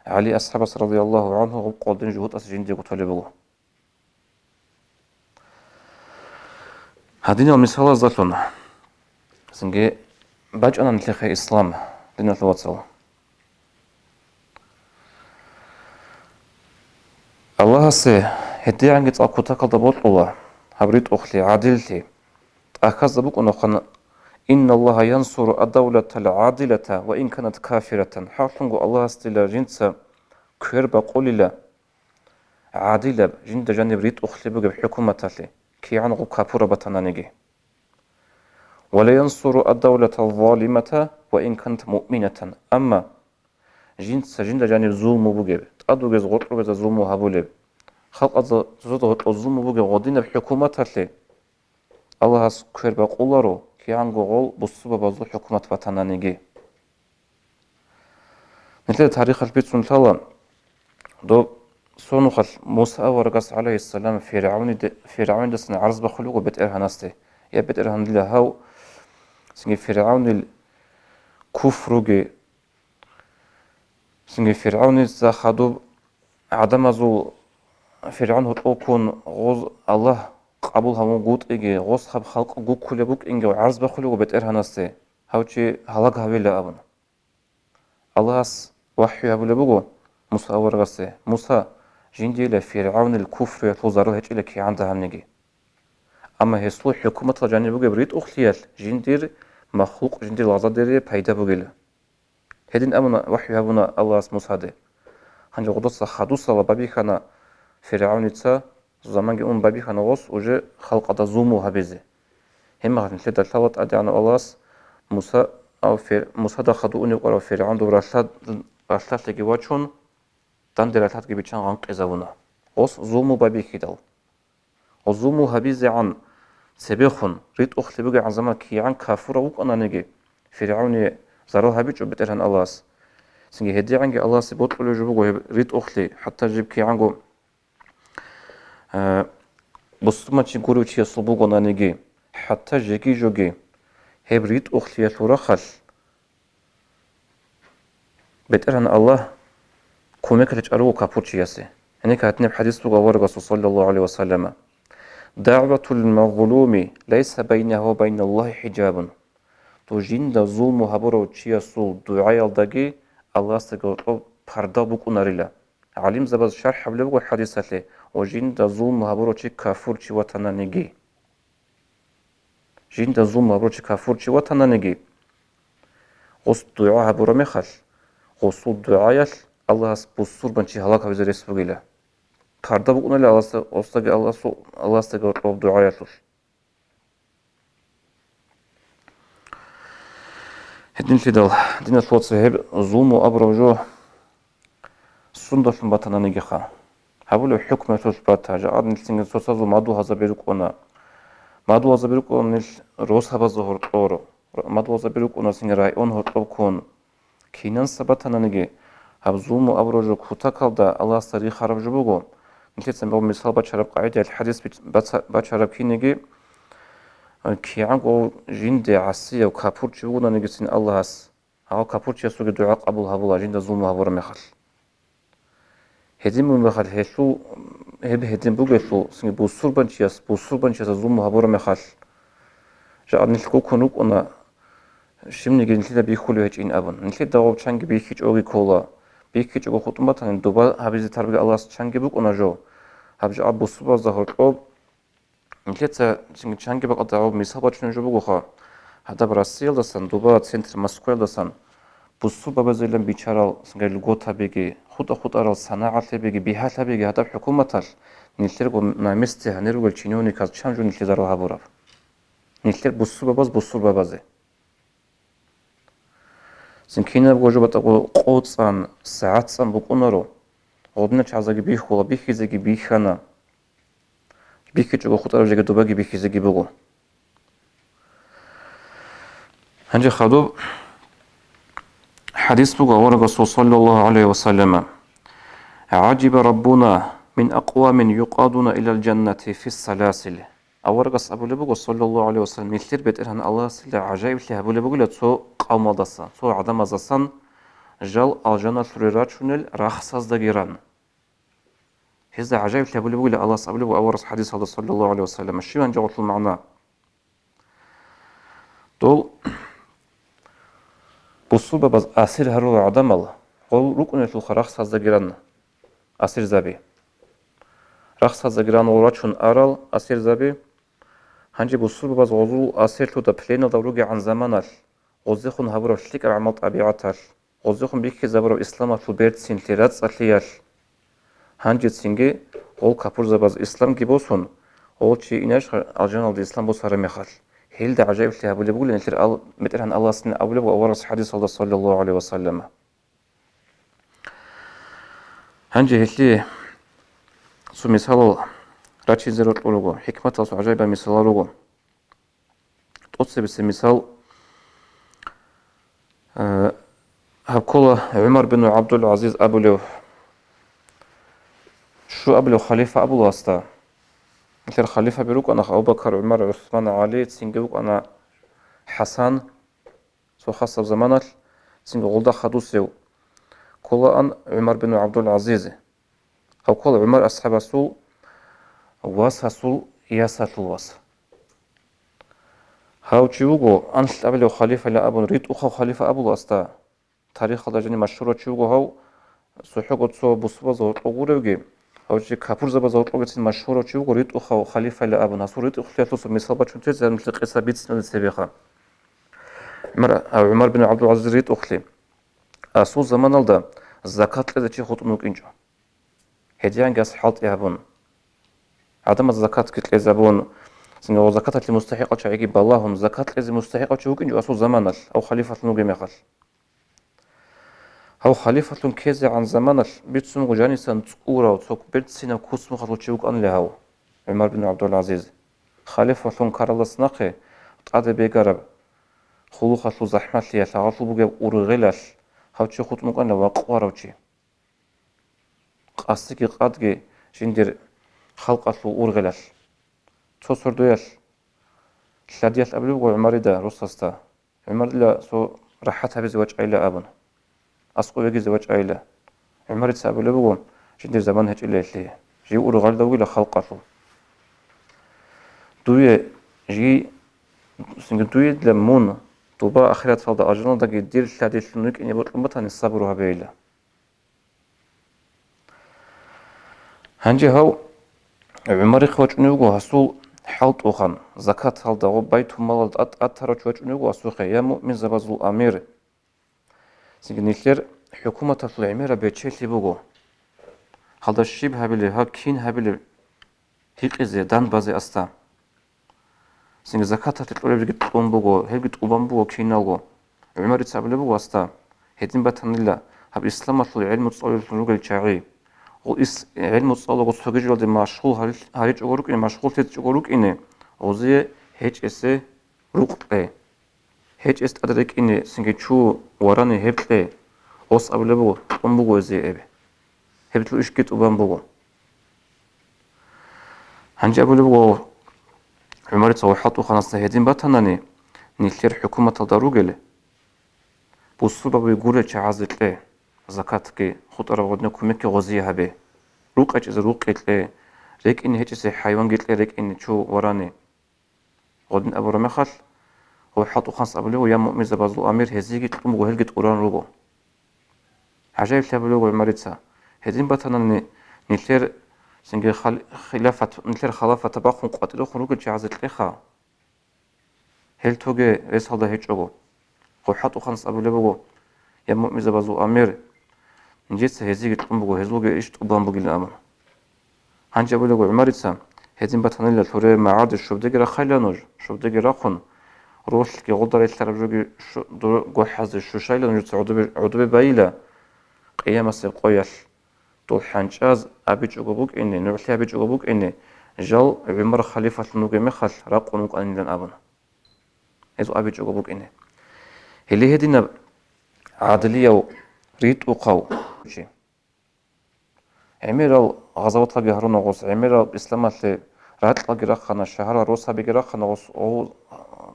ГӀали асхӀабас, радияллагьу гӀангьу, гъуб къолдин жугьутӀас жиндиего толеб буго. Гьадинал мисалаздалъун цинги БачӀана нилъехъе ислам, диналъул вацал. Аллагьасе гьедигӀанги цӀакъ кутакалда бокьула гьаб ритӀухълъи, гӀадиллъи. ТӀахьазда букӀуна хъван: «Инналлагьа янсуру ад-давлатал гӀадилата ва ин канат кафиратан». ХӀакълъунго Аллагьас дила жинца квер бакъулила гӀадилаб, жинда жаниб ритӀухълъи бугеб хӀукуматалъе, кигӀан гъуб капураб батананиги. «Ва ла янсуру ад-давлатал залимата ва ин канат муъминатан». Амма жинца жинда жаниб зулму бугеб, тӀад вугез гъоркьобезда зулму гьабулеб, халкъазда цоцазда гьоркьоб зулму бугеб гъодинаб хӀукуматалъе Аллагьас квер бакъуларо, кигӀанго гъол бусурбабазул хӀукумат батананиги. Нилъеда тарихалъ бицун лъала, доб цо нухалъ Муса аварагас, гӀалайгьиссалам, ФиргӀавниде-, ФиргӀавнидасан гӀарз бахъулев вуго БетӀергьанасде: «Я БетӀергьан, дила гьав цинги ФиргӀавнил куфруги, цинги ФиргӀавница хадуб гӀадамазул, ФиргӀавн гьоркьов ккун гъоз Аллагь къабул гьавунгутӀиги, гъос гьаб халкъ гуккулеб букӀинги гӀарз бахъулев вуго БетӀергьанасде, гьав чи гьалаг гьавила», – абун. Аллагьас вахӀю гьабулеб буго Муса аварагасде: «Муса, жиндиела ФиргӀавнил куфруялъул зарал гьечӀила кигӀан дагьабниги. Амма гьесул хӀукуматалда жаниб бугеб ритӀухълъиялъ жиндир махлукъ, жиндир лагъзадерие пайда бугила». Гьедин абуна, вахӀю гьабуна Аллагьас Мусаде. Гьанже гъодоса хадусала бабихьана ФиргӀавница, заманги ун бабихьана гъос уже халкъалда зулму гьабизе. Гьебмехалъ нилъеда лъала ТӀадегӀанав Аллагьас Муса, ав Фир-, Мусада хадув унев вукӀарав ФиргӀавн доб ралъад-, ралъдалъеги вачун, данде ралъадги биччан гъанкъизавуна, гъос зулму бабихьидал. Гъос зулму гьабизегӀан цебехун, ритӀухълъи бугегӀан заман кигӀан кафурав вукӀананиги, ФиргӀавни зарал гьабичӀо БетӀергьан Аллагьас. Цинги гьедигӀанги Аллагьасе бокьулеб жо буго гьеб ритӀухълъи, хӀатта жиб кигӀанго, э, бусурманчи гурев чиясул бугонаниги, хӀатта жеги-жоги гьеб ритӀухълъиялъул рахъалъ БетӀергьан Аллагь кумекалъе чӀаруго капурчиясе. Гьениб гьадинаб хӀадис буго аварагасул, саллаллагьу гӀалайгьи ва саллама: «ДагӀватул мазлуми лайса байнагьу ва байналлагьи хӀижабун». Дов жинда зулму гьабурав чиясул дугӀаялдаги Аллагьасдаги гьоркьоб парда букӀунарила. ГӀалимзабаз шархӀ гьабулеб буго хӀадисалъе: «Ва жинда зулму гьабурав чи кафурчи ватананиги». Жинда зулму гьабурав чи кафурчи ватананиги, гъос дугӀа гьабураб мехалъ, гъосул дугӀаялъ Аллагьас бусурбанчи гьалаг гьавизе рес бугила. Парда букӀунали Аллагьасда, гъосдаги Аллагьасул, Аллагьасдаги гьоркьоб дугӀаялъулъ. Гьединлъидал, диналъул вацал, гьеб зулму абураб жо сундалъун батананигиха. Гьабулеб хӀукмуялъулъ бата, жакъа нилъ цинги цоцазул мадугьалзаби рукӀуна. Мадугьалзаби рукӀуна нилъ росабазда гьоркьор, мадугьалзаби рукӀуна цинги район гьоркьоб ккун. Кинанса батананиги, гьаб зулму абураб жо кутакалда Аллагьасда рихараб жо буго. Нилъеца гьаб мисал бачараб къагӀидаялъ хӀадис бич-, баца-, бачараб кинеги, кигӀанго жинде гӀасияв капурчи вугонаниги цин Аллагьас, гьав капурчиясулги дугӀа къабул гьабула, жинда зулму гьабураб мехалъ. Гьедин бугеб мехалъ гьелъул, гьеб гьедин бугелъул, цинги бусурбанчияс, бусурбанчиясда зулму гьабураб мехалъ, жакъа нилъ гуккун рукӀуна, щибниги нилъеда бихьулев гьечӀин абун. Нилъеда гъоб чанги бихьичӀоги ккола. БихьичӀого хутӀун батани, доба гьабизе тарбуги Аллагьас чанги букӀуна жо. Гьаб жакъа бусурбазда гьоркьоб Нилъеца чанги бакӀалда гьаб мисал бачунеб жо бугоха, гьадаб Россиялдасан, доба центр Москваялдасан бусурбабазейилан бичарал льготабиги, хутӀа-хутӀарал санагӀалъабиги, бигьалъабиги гьадаб хӀукуматалъ, нилъерго на месте гьанир ругел чиновниказ чан жо нилъе зарал гьабураб? Нилъер бусурбабаз бусурбабазе. Цин кинабго жо батӀа къо-, къо цӀан, сагӀат цӀан букӀунаро, гъодинал чагӀаздаги бихьула, бихьизеги бихьана. БихьичӀого хутӀараб жеги добаги бихьизеги буго. Гьанже хадуб хӀадис буго аварагасул, саллаллагьу гӀалайгьи ва саллама: «ГӀажиба Раббуна мин акъвамин юкъадуна илал жаннати фис саласил». Аварагас абулеб буго, саллаллагьу гӀалайгьи ва саллам, нилъер БетӀергьан Аллагьасила гӀажаиблъи гьабулеб бугила цо къавмалдасан, цо гӀадамаздасан жал алжаналъуре рачунел рахсаздаги ран. Гьезда гӀажаиблъи гьабулеб бугила Аллагьас абулеб буго аварагас хӀадисалда, саллаллагьу гӀалайгьи ва саллам. Щиб гьанже гъолъул магӀна? Дол Бусурбабаз асир гьарурал гӀадамал гъол рукӀунелъулха рахсаздаги ран асирзаби. Рахсаздаги ран гъол рачун арал асирзаби. Гьанже бусурбабаз гъозул асирлъуда пленалда ругегӀан заманалъ, гъозехун гьабураб лъикӀаб гӀамал-тӀабигӀаталъ, гъозехун бихьизабураб исламалъул берцинлъи, рацӀцӀалъиялъ, гьанжецинги гъол капурзабаз исламги босун, гъол чи инеш алжаналда ислам босараб мехалъ, гьелда гӀажаиблъи гьабулеб бугилан нилъер ал-, БетӀергьан Аллагьасин абулеб ва аварагас хӀадисалда, саллаллагьу гӀалайгьи ва саллама. Гьанже гьелъие цо мисалал рачизе рокьун руго, хӀикматалъул гӀажаибал мисалал руго. ТӀоцебесеб мисал, э, гьаб ккола ГӀумар бин ГӀабдул-ГӀазиз абулев. Щу абулев халифа абула гьасда. Нилъер халифаби рукӀана Абу Бакар, ГӀумар, ГӀусман, ГӀали, цинги вукӀана ХӀасан. Цо хасаб заманалъ цинги гъолда хадусев кколаан ГӀумар бин ГӀабдул-ГӀазиз. Гьав ккола ГӀумар асхӀабасул васасул ясалъул вас. Гьав чи вуго анлъабилев халифайилан абун ритӀухъав халифа абула гьасда. Тарихалда жани машгьурав чи вуго гьав, цохӀого цо бусурбабаз гьоркьоб гуревги, гьав чи капурзабаз гьоркьобгицин машгьурав чи вуго ритӀухъав халифайилан абун, гьасул ритӀухълъиялъул цо мисал бачун тезе гьаниб кьиса бицинезе цебеха. ГӀумар, а, ГӀумар бин ГӀабдул-ГӀазиз ритӀухълъи. Асул заманалда закат кьезе чи хутӀун вукӀинчӀо. Гьединги ас хӀалтӀи гьабун, гӀадамаз закатги кьезабун, цинги гъо закаталъе мустахӀикъал чагӀиги балагьун, закат кьезе мустахӀикъав чи вукӀинчӀо асул заманалъ, гьав халифалъун вугеб мехалъ. Гьав халифалъун ккезегӀан заманалъ бицун буго жанисан цӀурав цо берцинав куцмухъалъул чи вукӀанила гьав, ГӀумар бин ГӀабдул-ГӀазиз. Халифалъун ккаралдаса нахъе тӀаде бегараб, хъулухъалъул захӀмалъиялъ гьагъалъул бугеб ургъелалъ гьав чи хутӀун вукӀанила вакъварав чи. Къасиги къадги жиндир халкъалъул ургъелалъ. Цо сордоялъ лъадиялъ абулеб буго ГӀумарида, росасда, ГӀумарила цо рахӀат гьабизе вачӀайила абун, аскӀов вегизе вачӀайила. ГӀумарица абулеб буго, жиндир заман гьечӀила гьелъие, жив ургъалда вугила халкъалъул. Дуе, жи-, дуе дила мун, доба ахираталда алжаналдаги дир лъадилъун рукӀине бокьун батани, сабру гьабейила. Гьанже гьав ГӀумарихъ вачӀунев вуго гьасул хӀалтӀухан, закат гьалда гъо байтулмалалда тӀад-, тӀад тарав чи вачӀунев вуго гьасухъе, я муъминзабазул амир. Цинги нилъер хӀукуматалъул гӀемераб бечелъи буго. Гьалда щиб гьабилеб, гьаб кин гьабилеб гьикъизе, дандбазе асда. Цинги закаталъе кьолеб жеги кьун буго, гьебги тӀубан буго киналго. ГӀумарица абулеб буго асда, гьедин батанила, гьаб исламалъул гӀелму цӀалулелъун ругел чагӀи. Гъо ис-, гӀелму цӀалуго цоги жоялде машгъул гьарил-, гьаричӀого рукӀине, машгъул лъечӀого рукӀине, гъозие гьечӀесе рукъ кье. ГьечӀес тӀад рекӀине цинги чу варани гьеб кье. Гъос абулеб буго, кьун буго эзие эб. Гьеб ишги тӀубан буго. Гьанже абулеб буго, ГӀумарица ва хӀалтӀуханасда гьедин батанани, нилъер хӀукуматалда ругел, бусурбаби гурел чагӀазе кье, закатги, хутӀараб гъодинаб кумекги гъозие гьабе. Рукъ гьечӀезе рукъги кье, рекӀине гьечӀезе хӀайванги кье рекӀине чу варани. Гъодин абураб мехалъ, гъо хӀалтӀухъанас абулеб, я муъминзабазул амир, гьезиеги кьун буго, гьелги тӀуран руго. ГӀажаиблъи абулеб ГӀумарица, гьедин батанани нилъер цинги хал-, хилафат, нилъер халафатаб бахъун къватӀирехун ругел чагӀазе кьеха. Гьел тоге ресалда гьечӀого. Гъо хӀалтӀухъанас абулеб буго, я муъминзабазул амир, нижеца гьезиеги кьун буго, гьезулги иш тӀубан бугилан абун. Гьанже абулеб буго ГӀумарица, гьедин батанила лъуре магӀарде щобдеги рахъайила нуж, щобдеги рахъун, ролъги гъолда релълъараб жоги шу-, дур гохӀазде щущайила нужеца гӀодобе, гӀодобе байила къиямасеб къоялъ. Дол хӀанчӀаз абичӀого букӀине, нугӀлъи абичӀого букӀине, жал ГӀумар халифалъун вугеб мехалъ ракъун вукӀанилан абуна. Гьезул абичӀого букӀине. Гьеле гьединаб гӀадлияв, ритӀухъав чи. ГӀемерал гъазаваталги гьаруна гъос, гӀемерал исламалъе ракьалги рахъана, шагьарал росабиги рахъана гъос, гъов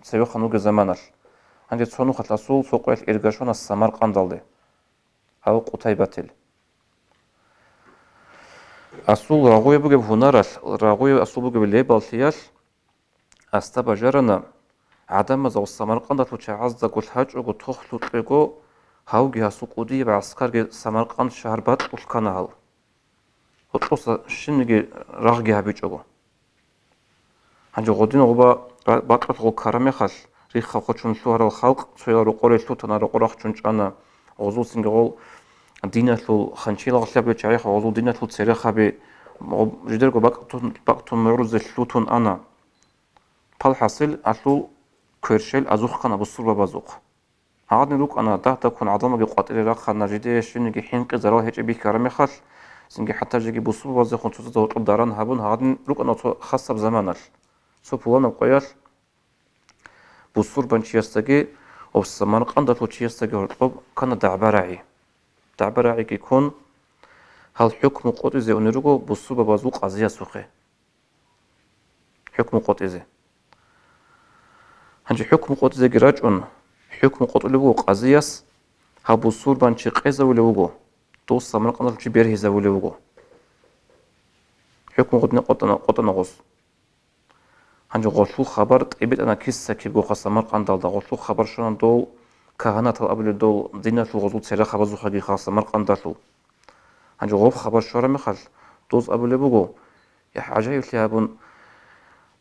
цевехъан вугеб заманалъ. Гьанже цо нухалъ асул цо къоялъ иргашуна Самаркъандалде. Гьав Къутайбатил. Асул рагъуе бугеб гьунаралъ, рагъуе асул бугеб лебаллъиялъ, асда бажарана, гӀадамаз гъо Самаркъандалъул чагӀаздаго лъачӀого тохлъукьего, гьавги гьасул кӀудияб гӀаскарги Самаркъанд шагьар бакьулъ ккана гьал. Гьоркьоса щибниги рагъги гьабичӀого. Гьанже гъодин гъоба ра-, бакьулъ гъол ккараб мехалъ, рихха-хочун лъугьарал халкъ цоял рокъоре лъутана, рокъор рахчун чӀана, гъозул цинги гъол диналъул ханчилагълъи гьабулел чагӀи, гъозул диналъул церехаби гъоб-, жидерго бакӀ-, бакӀтун мугӀрузе лъутун ана. Палхасил гьалъул кверщел азухъ ккана бусурбабазухъ. Гьагъадин рукӀана дагь-дагьккун гӀадамалги къватӀире рахъана, жидее щибниги хӀинкъи зарал гьечӀеб бихьараб мехалъ, цинги хӀатта жеги бусурбабазе хун цоцазда гьоркьоб даран гьабун, гьагъадин рукӀана цо хасаб заманалъ. Цо пуланаб къоялъ бусурбанчиясдаги ва Самаркъандалъул чиясдаги гьоркьоб ккана дагӀба-рагӀи. ДагӀба-рагӀиги ккун, гьал хӀукму къотӀизе унел руго бусурбабазул къазиясухъе. ХӀукму къотӀизе. Гьанже хӀукму къотӀизеги рачӀун, хӀукму къотӀулеб буго къазияс, гьав бусурбанчи къезавулев вуго, дос Самаркъандалъ чи бергьизавулев вуго. ХӀукму къотӀине къотӀана, къотӀана гъос. Гьанже гъолъул хабар тӀибитӀана киса-кибгоха Самаркъандалда, гъолъул хабар щвана дол кагьанатал абулел дол диналъул гъозул церехабазухъаги ха Самаркъандалъул. Гьанже гъоб хабар щвараб мехалъ, доз абулеб буго, я гӀажаиблъи гьабун,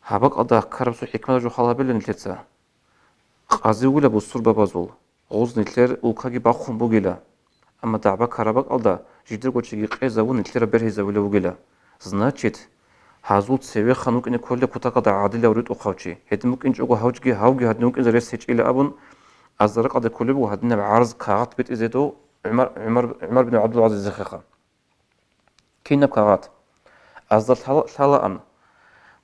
гьаб бакӀалда ккараб цо хӀикматаб жо хал гьабила нилъеца. Къази вугила бусурбабазул, гъоз нилъер улкаги бахъун бугила. Амма дагӀба ккараб бакӀалда жидерго чиги къезавун нилъераб бергьизавулев вугила. Значит, гьазул цевехан вукӀине кколила кутакалда гӀадилав ритӀухъав чи. Гьедин букӀинчӀого гьавчги гьавги гьадин вукӀине рес гьечӀила абун, азда ракъалде кколеб буго гьадинаб гӀарз кагъат битӀизе дов ГӀумар, ГӀумар, ГӀумар бин ГӀабдулгӀазизихъеха. Кинаб кагъат? Азда лъала-, лъалаан,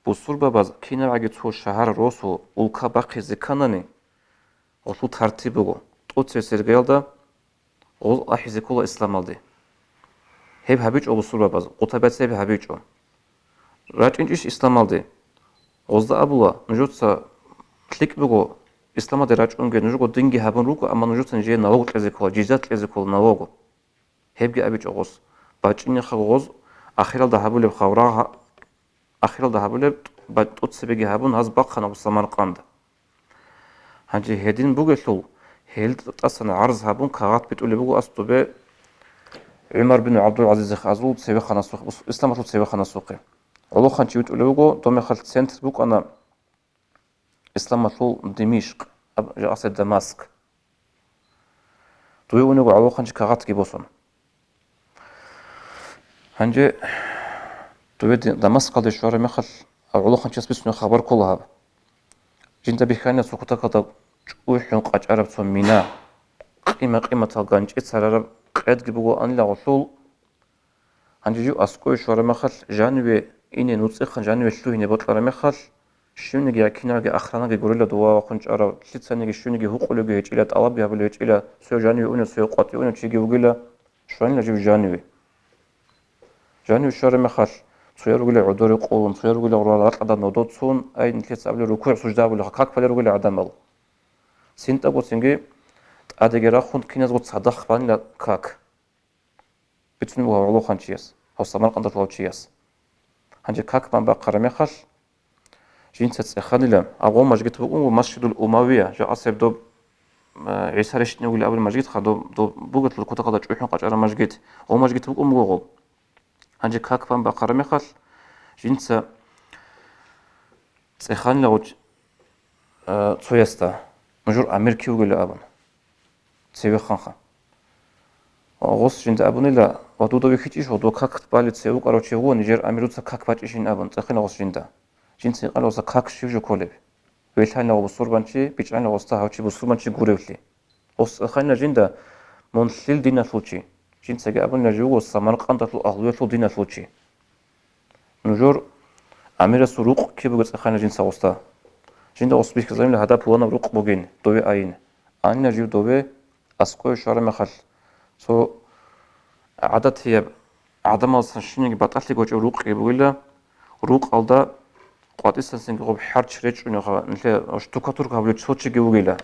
бусурбабаз кинабгӀаги цо шагьар, росу, улка бахъизе кканани, гъолъул тартиб буго, тӀоцебесеб иргаялда гъоз ахӀизе ккола исламалде. Гьеб гьабичӀо бусурбабаз, къутабияца гьеб гьабичӀо. РачӀинчӀищ исламалде? Гъозда абула, нужеца лъикӀ буго исламалде рачӀунге, нужего динги гьабун руго, амма нужеца нижее налог кьезе ккола, жизят кьезе ккола, налог. Гьебги абичӀо гъос. БачӀинеха гъоз, ахиралда гьабулеб хавра-, ахиралда гьабулеб ба-, тӀоцебеги гьабун, гьаз бахъана гъос Самаркъанд. Гьанже гьедин бугелъул, гьел тӀасан гӀарз гьабун, кагъат битӀулеб буго асдубе ГӀумар бин ГӀабдул-ГӀазизихъе азул цевеханасухъе, ис-, исламалъул цевеханасухъе. ГӀолохъанчи витӀулев вуго, доб мехалъ центр букӀана исламалъул Димишкъ, аб-, жакъасеб Дамаск. Дове унего гӀолохъанчи кагъатги босун. Гьанже дове Ди-, Дамаскалде щвараб мехалъ, гьав гӀолохъанчияс бицунеб хабар ккола гьаб. Жинда бихьанила цо кутакалда чӀухӀун къачӀараб цо мина, къима-къиматал ганчӀи царараб къедги буго анила гъолъул. Гьанже жив аскӀове щвараб мехалъ, жаниве ине нуцӀихъан жаниве лъугьине бокьараб мехалъ, щивниги якинаги охранаги гурила дова вахъун чӀарав, лъицаниги щивниги гьукъулевги гьечӀила, тӀалабги гьабулев гьечӀила, цояв жаниве унев, цояв къватӀиве унев чиги вугила, щванила жив жаниве. Жаниве щвараб мехалъ, цояв ругила гӀодоре къулун, цояв ругила гъура ракьалда нодо цун, ай, нилъеца абулеб рукугӀ-сужда абулеб как балел ругила гӀадамал. ЦинтӀабго цинги тӀадеги рахун киназго цадахъ банила как. Бицунеб буго гьав гӀолохъанчияс, гьав Самаркъандалъулав чияс. Гьанже как бан бахъараб мехалъ, жинца цӀеханила, гъо мажгит букӀун буго Масжидул Умавия, жакъасеб доб, э, ГӀиса рещтӀинев вугилан абулеб мажгитха, доб, доб бугелъул кутакалда чӀухӀун къачӀараб мажгит, гъо мажгит букӀун буго гъоб. Гьанже как бан бахъараб мехалъ, жинца цӀеханила гъоч-, э, цоясда, нужер амир кив вугилан абун. Цевеханха. Гъос жинда абунила, ва дуда вихьичӀищ, ва дова как балев цеве вукӀарав чи вуго, нижер амируца как бачӀищин абун, цӀеханила гъос жинда. Жинца гьикъанила, гъоса как щив жо кколеб? Вилълъанила гъо бусурбанчи, бичӀчӀанила гъоста гьав чи бусурбанчи гуревлъи. Гъос цӀеханила жинда, мун лъил диналъул чи. Жинцаги абунила, жив вуго Самаркъандалъул агьлуялъул диналъул чи. Нужер амирасул рукъ киб буго цӀеханила жинца гъоста. Жинда гъос бихьизабунила гьадаб пуланаб рукъ бугин, дове айин. Анила жив дове, аскӀове щвараб мехалъ, цо гӀадатияб гӀадамалдасан щибниги батӀалъи гьечӀеб рукъги бугила, рукъалда къватӀисанцинги гъоб хӀарч речӀчӀунеха, нилъер штукатурка гьабулев цо чиги вугила.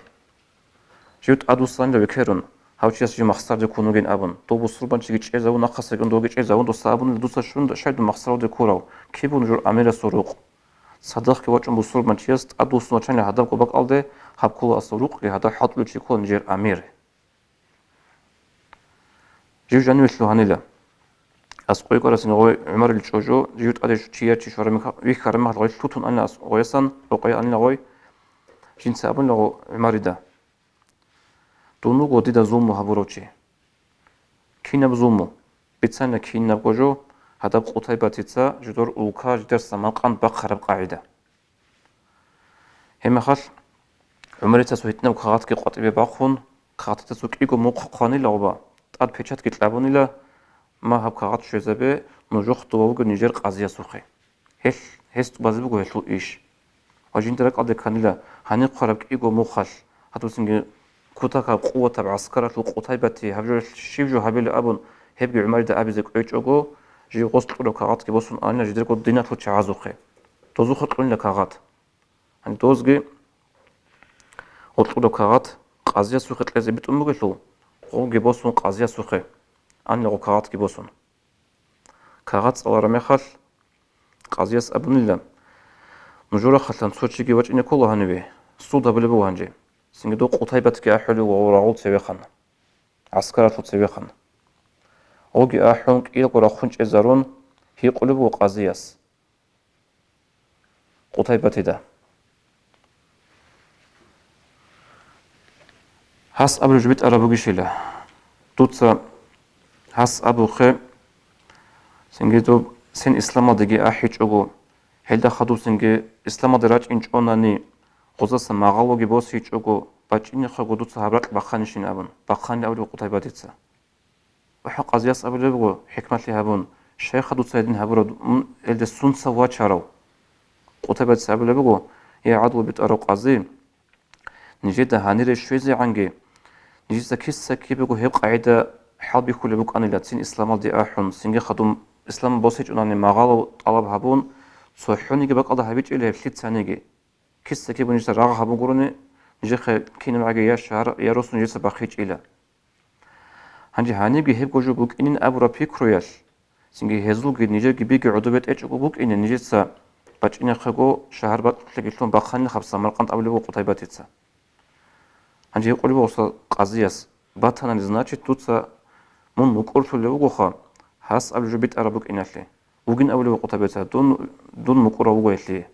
Жив тӀадвуссанила векерун, гьав чияс жив махсарде ккун вугин абун, дов бусурбанчиги чӀезавун, нахъаса кӀун довги чӀезавун, досда абунила, дуца щун, щай дун махсараде ккурав, киб буго нужер амирасул рукъ? Цадахъги вачӀун бусурбанчияс тӀадвуссун вачанила гьадабго бакӀалде, гьаб ккола асул рукъги, гьадаб хӀалтӀулев чи ккола нижер амир. Жив жанивелъул гьанила. Аскъой кӀварасин гъой ГӀумарил чӀужу, жив тӀаде чияр чи щвараб мех-, вихьараб мехалъ гъой лъутун анила ас-, гъоясан, рокъой анила гъой, жинца абунила гъо ГӀумарида: «Дун вуго дида зулму гьабурав чи». «Кинаб зулму?» «Бицана кинабго жо, гьадаб Къутайбатица жидер улка, жидер Самаркъанд бахъараб къагӀида». Гьебмехалъ ГӀумарица цо гьитӀинаб кагъатги къватӀибе бахъун, кагъатица цо кӀиго мухъ хъванила гъоба, тӀад печатги кьабунила: «Ма, гьаб кагъат щвезабе, нужехъ дова вугев нижер къазиясухъе. Гьелъ, гьес тӀубазе буго гьелъул иш». Ва жинда ракӀалде кканила гьанир хъвараб кӀиго мухъалъ, гьадусинги кутакаб, къуватаб гӀаскаралъул Къутайбати гьаб жо щиб жо гьабила абун, гьебги ГӀумарида абизе кӀвечӀого, жив гъос кьураб кагъатги босун анила жидерго диналъул чагӀазухъе. Дозухъе кьунила кагъат. Гьаниб дозги гъоркьуда кагъат къазиясухъе кьезе битӀун бугелъул, гъоги босун къазиясухъе анила гъо кагъатги босун. Кагъат цӀалараб мехалъ, къазияс абунила: «Нужер рахъалъан цо чиги вачӀине ккола гьаниве, суд гьабулеб буго гьанже». Цинги дов Къутайбатги ахӀулев вуго рагъул цевехъан, гӀаскаралъул цевехъан. Гъоги ахӀун, кӀиялго рахъун чӀезарун, гьикъулеб буго къазияс Къутайбатида: «Гьас абулеб жо битӀараб бугищила? Дуца гьас абухъе, цинги доб сен исламалдеги ахӀичӀого, гьелда хадуб цинги исламалде рачӀинчӀонани, гъозаса магъалоги босичӀого, бачӀинехъего дуца гьаб ракь бахъанищин», — абун, бахъанилан абулеб Къутайбатица. ВахӀа къазияс абулеб буго, хӀикмалъи гьабун: «Щайха дуца гьедин гьабураб, мун гьелде сунца вачарав?» Къутайбатица абулеб буго: «Я гӀадлу битӀарав къази, нижеда гьанире щвезегӀанги, нижеца киса-кибего гьеб къагӀида хӀалбихьулеб букӀанила, цин исламалде ахӀун, цинги хадуб ислам босичӀонани магъалав тӀалаб гьабун, цохӀониги бакӀалда гьабичӀила гьеб лъицаниги. Киса-кибего нижеца рагъ гьабун гурони, нижехъе кинабгӀаги я шагьар, я росу нижеца бахъичӀила. Гьанже гьанибги гьебго жо букӀинин абураб пикруялъ, цинги гьезулги нижерги биги гӀодобе тӀечӀого букӀине нижеца бачӀинехъего шагьар бакьулъеги лъун бахъанилахъаб Самаркъанд», — абулеб буго Къутайбатица. Гьанже гьикъулеб буго гъосда къазияс: «Батанани, значит, дуца мун мукӀурлъулев вугоха, гьас абулеб жо битӀараб букӀиналъе. Вугин абулеб буго Къутайбатица, дун, дун мукӀурав вуго гьелъие».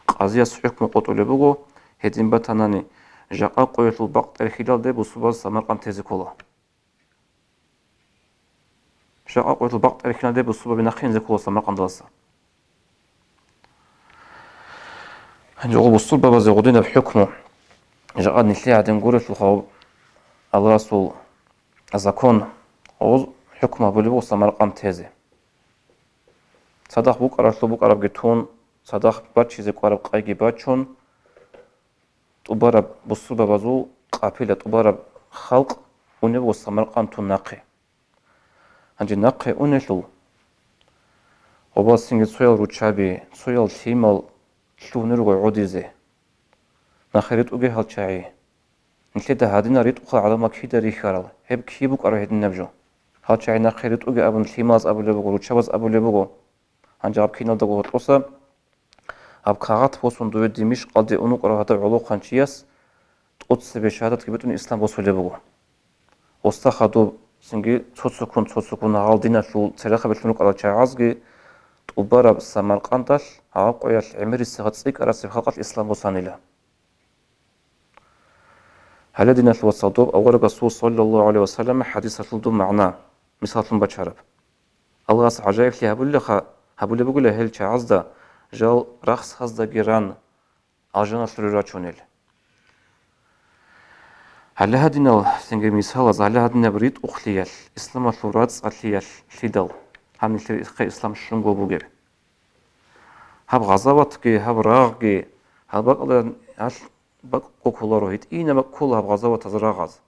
Къазияс хӀукму къотӀулеб буго: «Гьедин батанани, жакъа къоялъул бакъ тӀерхьилалде бусурбабаз Самаркъанд тезе ккола. Жакъа къоялъул бакъ тӀерхьилалде бусурбаби нахъе инзе ккола Самаркъандаласа». Гьанже гъо бусурбабазе гъудинаб хӀукму, жакъа нилъее гьадин гурелъулха, Аллагьасул закон, гъоз хӀукму гьабулеб буго Самаркъанд тезе. Цадахъ букӀаралъуб букӀарабги тун, цадахъ бачизе кӀвараб къайги бачун, тӀубараб бусурбабазул къапила, тӀубараб халкъ унеб буго Самаркъанд тун нахъе. Гьанже нахъе унелъул, гъобалсинги цоял руччаби, цоял лъимал лъугьунел руго гӀодизе. Нахъе ритӀуге гьал чагӀи. Нилъеда гьадинал ритӀухъал гӀадамал кида рихьарал, гьеб киб букӀараб гьединаб жо? Гьал чагӀи нахъе ритӀуге абун лъималаз абулеб буго, руччабаз абулеб буго. Гьанже гьаб киналдаго гьоркьоса гьаб кагъат босун дове Димишкъалде ун вукӀарав гьадав гӀолохъан чияс тӀоцебе шагьадатги битӀун ислам босулеб буго. Гъосда хадуб цинги цо-цоккун, цо-цоккун гьал диналъул церехъабилъун рукӀарал чагӀазги тӀубараб Самаркъандалъ гьаб къоялъ гӀемерисеха цӀикӀкӀарасеб халкъалъ ислам босанила. Гьале, диналъул вацал, доб аварагасул саллаллагьу гӀалайгьи ва саллам хӀадисалъул доб магӀна мисаллъун бачараб. Аллагьас гӀажаиблъи гьабулелха-, гьабулеб бугила гьел чагӀазда, жал рахсаздаги ран, алжаналъуре рачунел. Гьале гьадинал, цинги мисалаз, гьале гьадинаб ритӀухълъиялъ, исламалъул рацӀцӀалъиялъ лъидал, гьанилъе ихъе ислам щунго бугеб. Гьаб гъазаватги, гьаб рагъги, гьаб бакӀалда гьалъ бакӀго кколаро, гьитӀинаб бакӀ ккола гьаб гъазаватаз, рагъаз.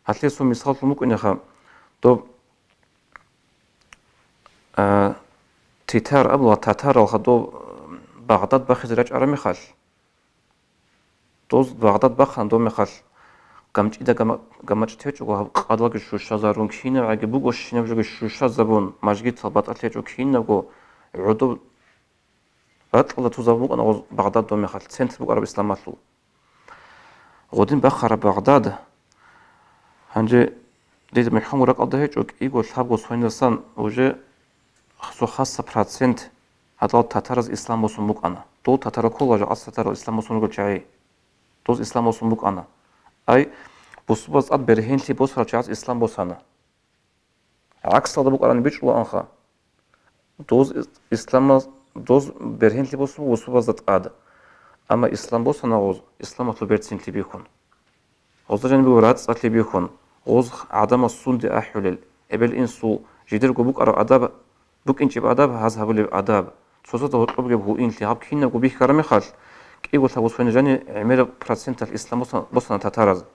Гьалъесул мисаллъун букӀинеха, доб, а, титар абула, татаралха доб Багъдад бахизе рачӀараб мехалъ, доз Багъдад бахъана доб мехалъ, гамчӀида гама-, гамачӀ течӀого гьаб къадалги щущазарун, кинабгӀаги бугощинаб жоги щущазабун, мажгитал батӀалъ гьечӀо кинабго гӀодоб ракьалда тузаб букӀана гъоз Багъдад доб мехалъ, центр букӀараб исламалъул. Гъодин бахъараб Багъдад, гьанже Дида мухӀканго ракӀалда гьечӀо, кӀиго лъабго сойнасан уже цо хасса процент гьадал татараз ислам босун букӀана. Дол татарал ккола, жакъас татарал ислам босун ругел чагӀи. Доз ислам босун букӀана. Ай, бусурбаз тӀад бергьенлъи босарал чагӀаз ислам босана. ГӀаксалда букӀарани бичӀчӀулаанха. Доз ис-, исламаз, доз бергьенлъи босун бусурбазда тӀад. Амма ислам босана гъоз, исламалъул берцинлъи бихьун. Гъозда жанибего рацӀцӀалъи бихьун, гъоз гӀадамал сунде ахӀулел, эбел-инсул, жидерго букӀараб адаб, букӀинчӀеб адаб, гьаз гьабулеб адаб, цоцазда гьоркьоб бугеб гьуинлъи, гьаб кинабго бихьараб мехалъ, кӀиго лъабго сойна жани гӀемераб проценталъ ислам боса-, босана татараз.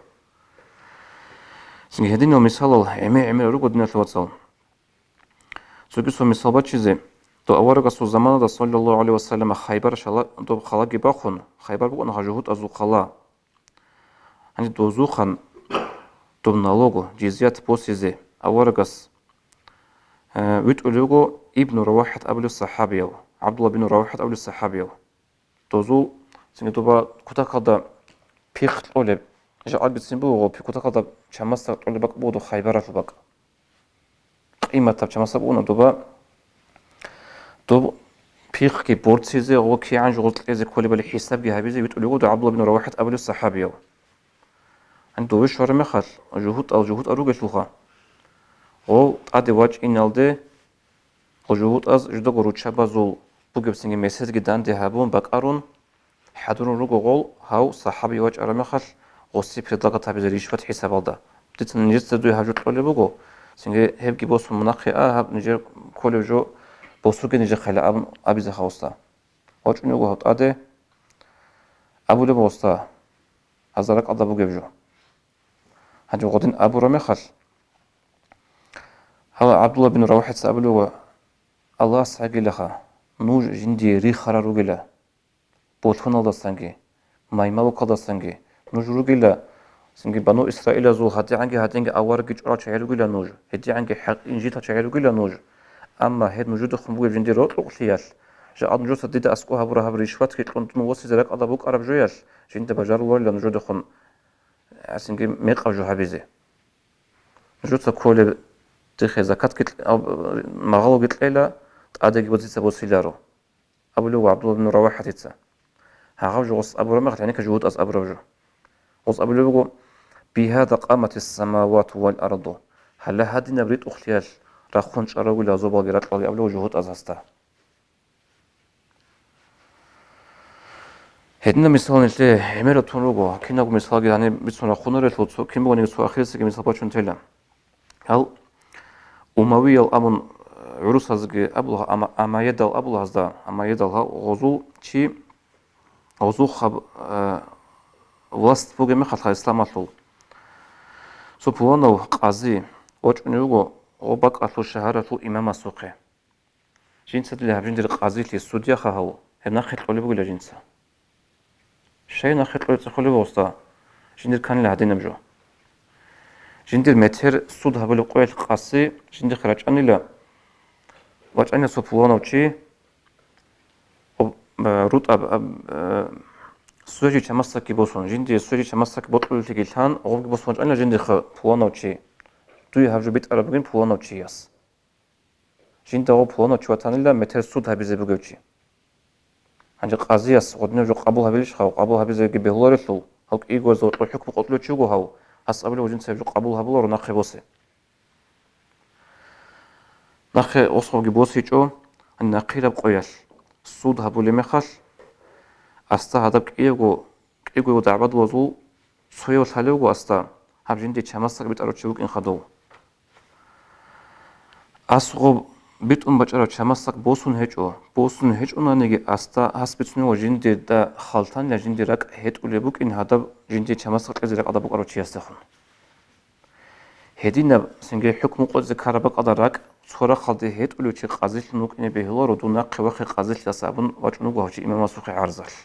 Цинги гьединал мисалал гӀемер-гӀемерал руго, диналъул вацал. Цоги цо мисал бачизе, дов аварагасул заманалда, саллаллагьу гӀалайгьи ва саллам, Хайбар шала-, доб халаги бахъун, Хайбар букӀана гьаб жугьутӀазул хала. Гьанже дозухъан доб налого, жизият босизе аварагас, э, витӀулев вуго Ибну РавахӀат абулев сахӀабияв, ГӀабдулла бин РавахӀат абулев сахӀабияв. Дозул, цинги доба кутакалда пихъ кьолеб, жакъа бицин буго, гъо, пи-, кутакалда чамасдал кьолеб бакӀ буго доб Хайбаралъул бакӀ. Къиматаб чамасдал букӀуна доба, доб пихъги борцизе, гъо, кигӀан жугъуз кьезе кколебали хӀисабги гьабизе витӀулев вуго дов ГӀабдулла бин РавахӀат абулев сахӀабияв. Гьанже дове щвараб мехалъ, жугьутӀал жугьутӀал ругелъулха, гъов тӀаде вачӀиналде, гъо жугьутӀаз жудаго руччабазул бугебцинги меседги данде гьабун бакӀарун, хӀадурун руго гъол гьав сахӀаби вачӀараб мехалъ гъосе предлагать гьабизе ришват хӀисабалда. Дица нижеца дуе гьаб жо кьолеб буго, цинги гьебги босун мун нахъе а, гьаб нижер кколеб жо босуге нижехъе абун абизе гьавсда. ВачӀунев вуго гьав тӀаде, абулеб гьавсда гьазда ракӀалда бугеб жо. Гьанже гъодин абураб мехалъ, гьала ГӀабдулла бин РавахӀица абулеб буго: Аллагьас гӀагилаха, нуж жиндие рихарал ругила, болъуналдасанги, маймалукалдасанги нуж ругила, цинги Бану Исраилазул гьадигӀанги-гьадинги аварагги чӀварал чагӀи ругила нуж, гьедигӀанги хӀакъ-инжитал чагӀи ругила нуж. Амма гьеб нужедехун бугеб жиндир рокьукълъиялъ, жакъа нужеца дида аскӀоб гьабураб гьаб ришватги кьун дун восизе ракӀалда букӀараб жоялъ, жинда бажаруларила нужедехун гӀасинги мекъаб жо гьабизе. Нужеца кколеб дихъе закатги кье-, аб-, магъалоги кьела, тӀадеги босица босиларо, абулев ГӀабдулла бин РавахӀатица. Гьагъав жугъус абураб мехалъ, гьаника жугьутӀаз абураб жо. Гъус абулеб буго: «Бигьада къаматис самавату вал арду». Гьале гьадинаб ритӀухълъиялъ рахъун чӀаравила зобалги ракьалги абулев жугьутӀаз гьасда. Гьединаб мисал нилъее гӀемераб тун руго, кинабго мисалги гьаниб бицун рахъунарелъул, цо кин бугониги цо ахирисеги мисал бачун тела. Гьал Умавиял абун, э, гӀурусазги абула, Ама-, Амаедал абула гьазда, Амаедал гьал гъозул чи, гъозул хаб-, э, власть бугеб мехалъ исламалъул. Цо пуланав къази вачӀунев вуго гъо бакӀалъул шагьаралъул имамасухъе. Жинцадила гьаб жиндир къазилъи судьяха гьав, гьеб нахъе кьолеб бугила жинца. Щай нахъе кьолеб цӀехолеб гъосда? Жиндир канила гьадинаб жо. Жиндир метер суд гьабулеб къоялъ къаси жиндихъе рачӀанила, вачӀанила цо пуланав чи, об-, э, рутӀаб, аб-, э, сужи чамасдакги босун, жиндие сужи чамасдак бокьулелъиги лъан, гъобги босун вачӀанила жиндихъе пуланав чи. Дуе гьаб жо битӀараб бугин пуланав чияс. Жинда гъо пуланав чи ватанила метер суд гьабизе бугев чи. Гьанже къазияс гъодинав жо къабул гьабилищ гьав, къабул гьабизеги бегьуларелъул, гьав кӀигояз гъоркьо хӀукму къотӀулев чи вуго гьав, гьас абулев жинца гьеб жо къабул гьабуларо нахъе босе. Нахъе осхобги босичӀо, гьаниб нахъираб къоялъ суд гьабулеб мехалъ, асда гьадаб кӀиявго кӀиго дагӀбадулазул цояв лъалевго асда, гьаб жинде чамасдак битӀарав чи вукӀин хадув. Ас гъоб битӀун бачӀарав чамасдак босун гьечӀо, босун гьечӀонаниги асда гьас бицунев жинде да халтанила жинде ракӀ гьетӀулеб букӀин гьадаб жинде чамасдак кьезе ракӀалда букӀарав чиясдехун. Гьединаб цинги хӀукму къотӀизе ккараб бакӀалда ракӀ цо рахъалде гьетӀулев чи къазилъун вукӀине бегьуларо, дун нахъе вахъе къазилъидаса абун вачӀун вуго гьав чи имамасухъе гӀарзалъ.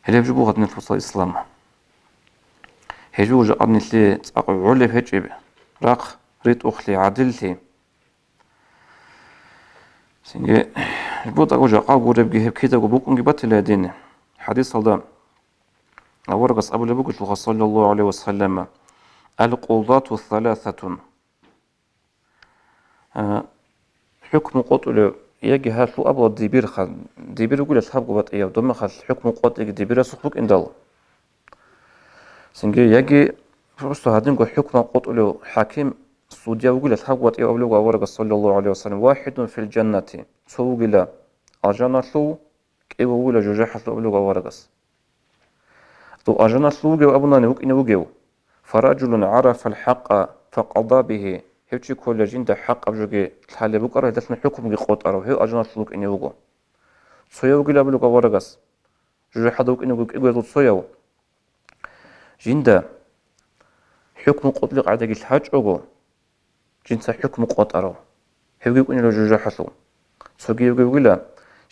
Гьелеб жо буго гьадинал вацал ислам. Гьеб жо жакъа нилъее цӀакъ гӀолеб гьечӀеб, рахъ, ритӀухълъи, гӀадиллъи. Цинги, жо тӀаго жакъа гуребги гьеб кидаго букӀунги батила гьедин. ХӀадисалда аварагас абулеб бугелъулха, саллаллагьу гӀалайгьи ва саллама: Ал-къудату саласатун. А, хӀукму къотӀулев, яги гьалъул абула дибирха, дибир вугила лъабго батӀияб, домахъал хӀукму къотӀиги дибирасухъ букӀиндал. Цинги яги просто гьадинго хӀукму къотӀулев хӀаким, судья вугила лъабго батӀияб абулев аварагас, саллаллагьу гӀалайгьи вассалам, вахӀидун фил жаннати, цо вугила алжаналъув, кӀиго вугила жужахӀалъув абулев аварагас. Дов алжаналъув вугев абунани вукӀине вугев, фараджулун гӀарафал хӀакъа факъада бигьи, гьев чи ккола жинда хӀакъаб жоги лъалеб букӀараб, гьелдалъун хӀукмуги къотӀарав, гьев алжаналъув вукӀине вуго. Цояв вугила абулев аварагас, жужахӀалда вукӀине вуго кӀигоязул цояв. Жинда хӀукму къотӀулеб къагӀидаги лъачӀого, жинца хӀукму къотӀарав, гьевги вукӀунила жужахӀалъув. Цогиявги вугила,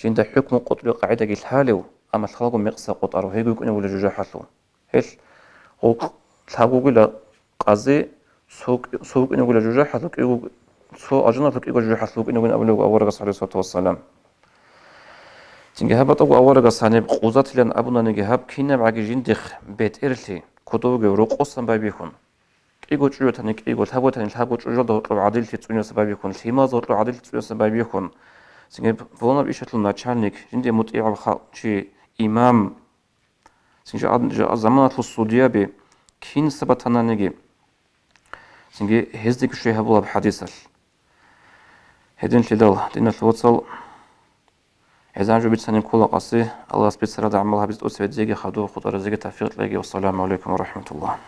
жинда хӀукму къотӀулеб къагӀидаги лъалев, амма лъалаго мекъса къотӀарав, гьевги вукӀуневула жужахӀалъув. Гьел гъукъ лъабго вугила къази, цо, цо вукӀуневула жужахӀалъув, кӀиго, цо алжаналъув, кӀиго жужахӀалъув вукӀуневугин абулев аварагас, гӀалайгьиссалату вассалам. Цинги гьаб батӀаго аварагас гьаниб къузатилан абунаниги, гьаб кинабгӀаги жиндихъ бетӀерлъи, кодов вугев рокъосан байбихьун, кӀиго чӀужуялъ тани кӀиго, лъабго тани лъабго чӀужуялда гьоркьоб гӀадиллъи цӀуниялдаса байбихьун, лъималазда гьоркьоб гӀадиллъи цӀуниялдаса байбихьун, цинги пуланаб ишалъул начальник, жинде мутӀигӀаб халкъ чи, имам, цинги жа-, жа-, заманалъул судьяби, кинса батананиги, цинги гьездеги щвей гьабулаб хӀадисалъ. Гьединлъидал, диналъул вацал, гӀезан жо бицани ккола къаси, Аллагьас бицаралда гӀамал гьабизе тӀоцебе дизеги хадув хутӀаразеги тавфикъ кьеги. Вассаламу гӀалайкум ва рахӀматуллагь.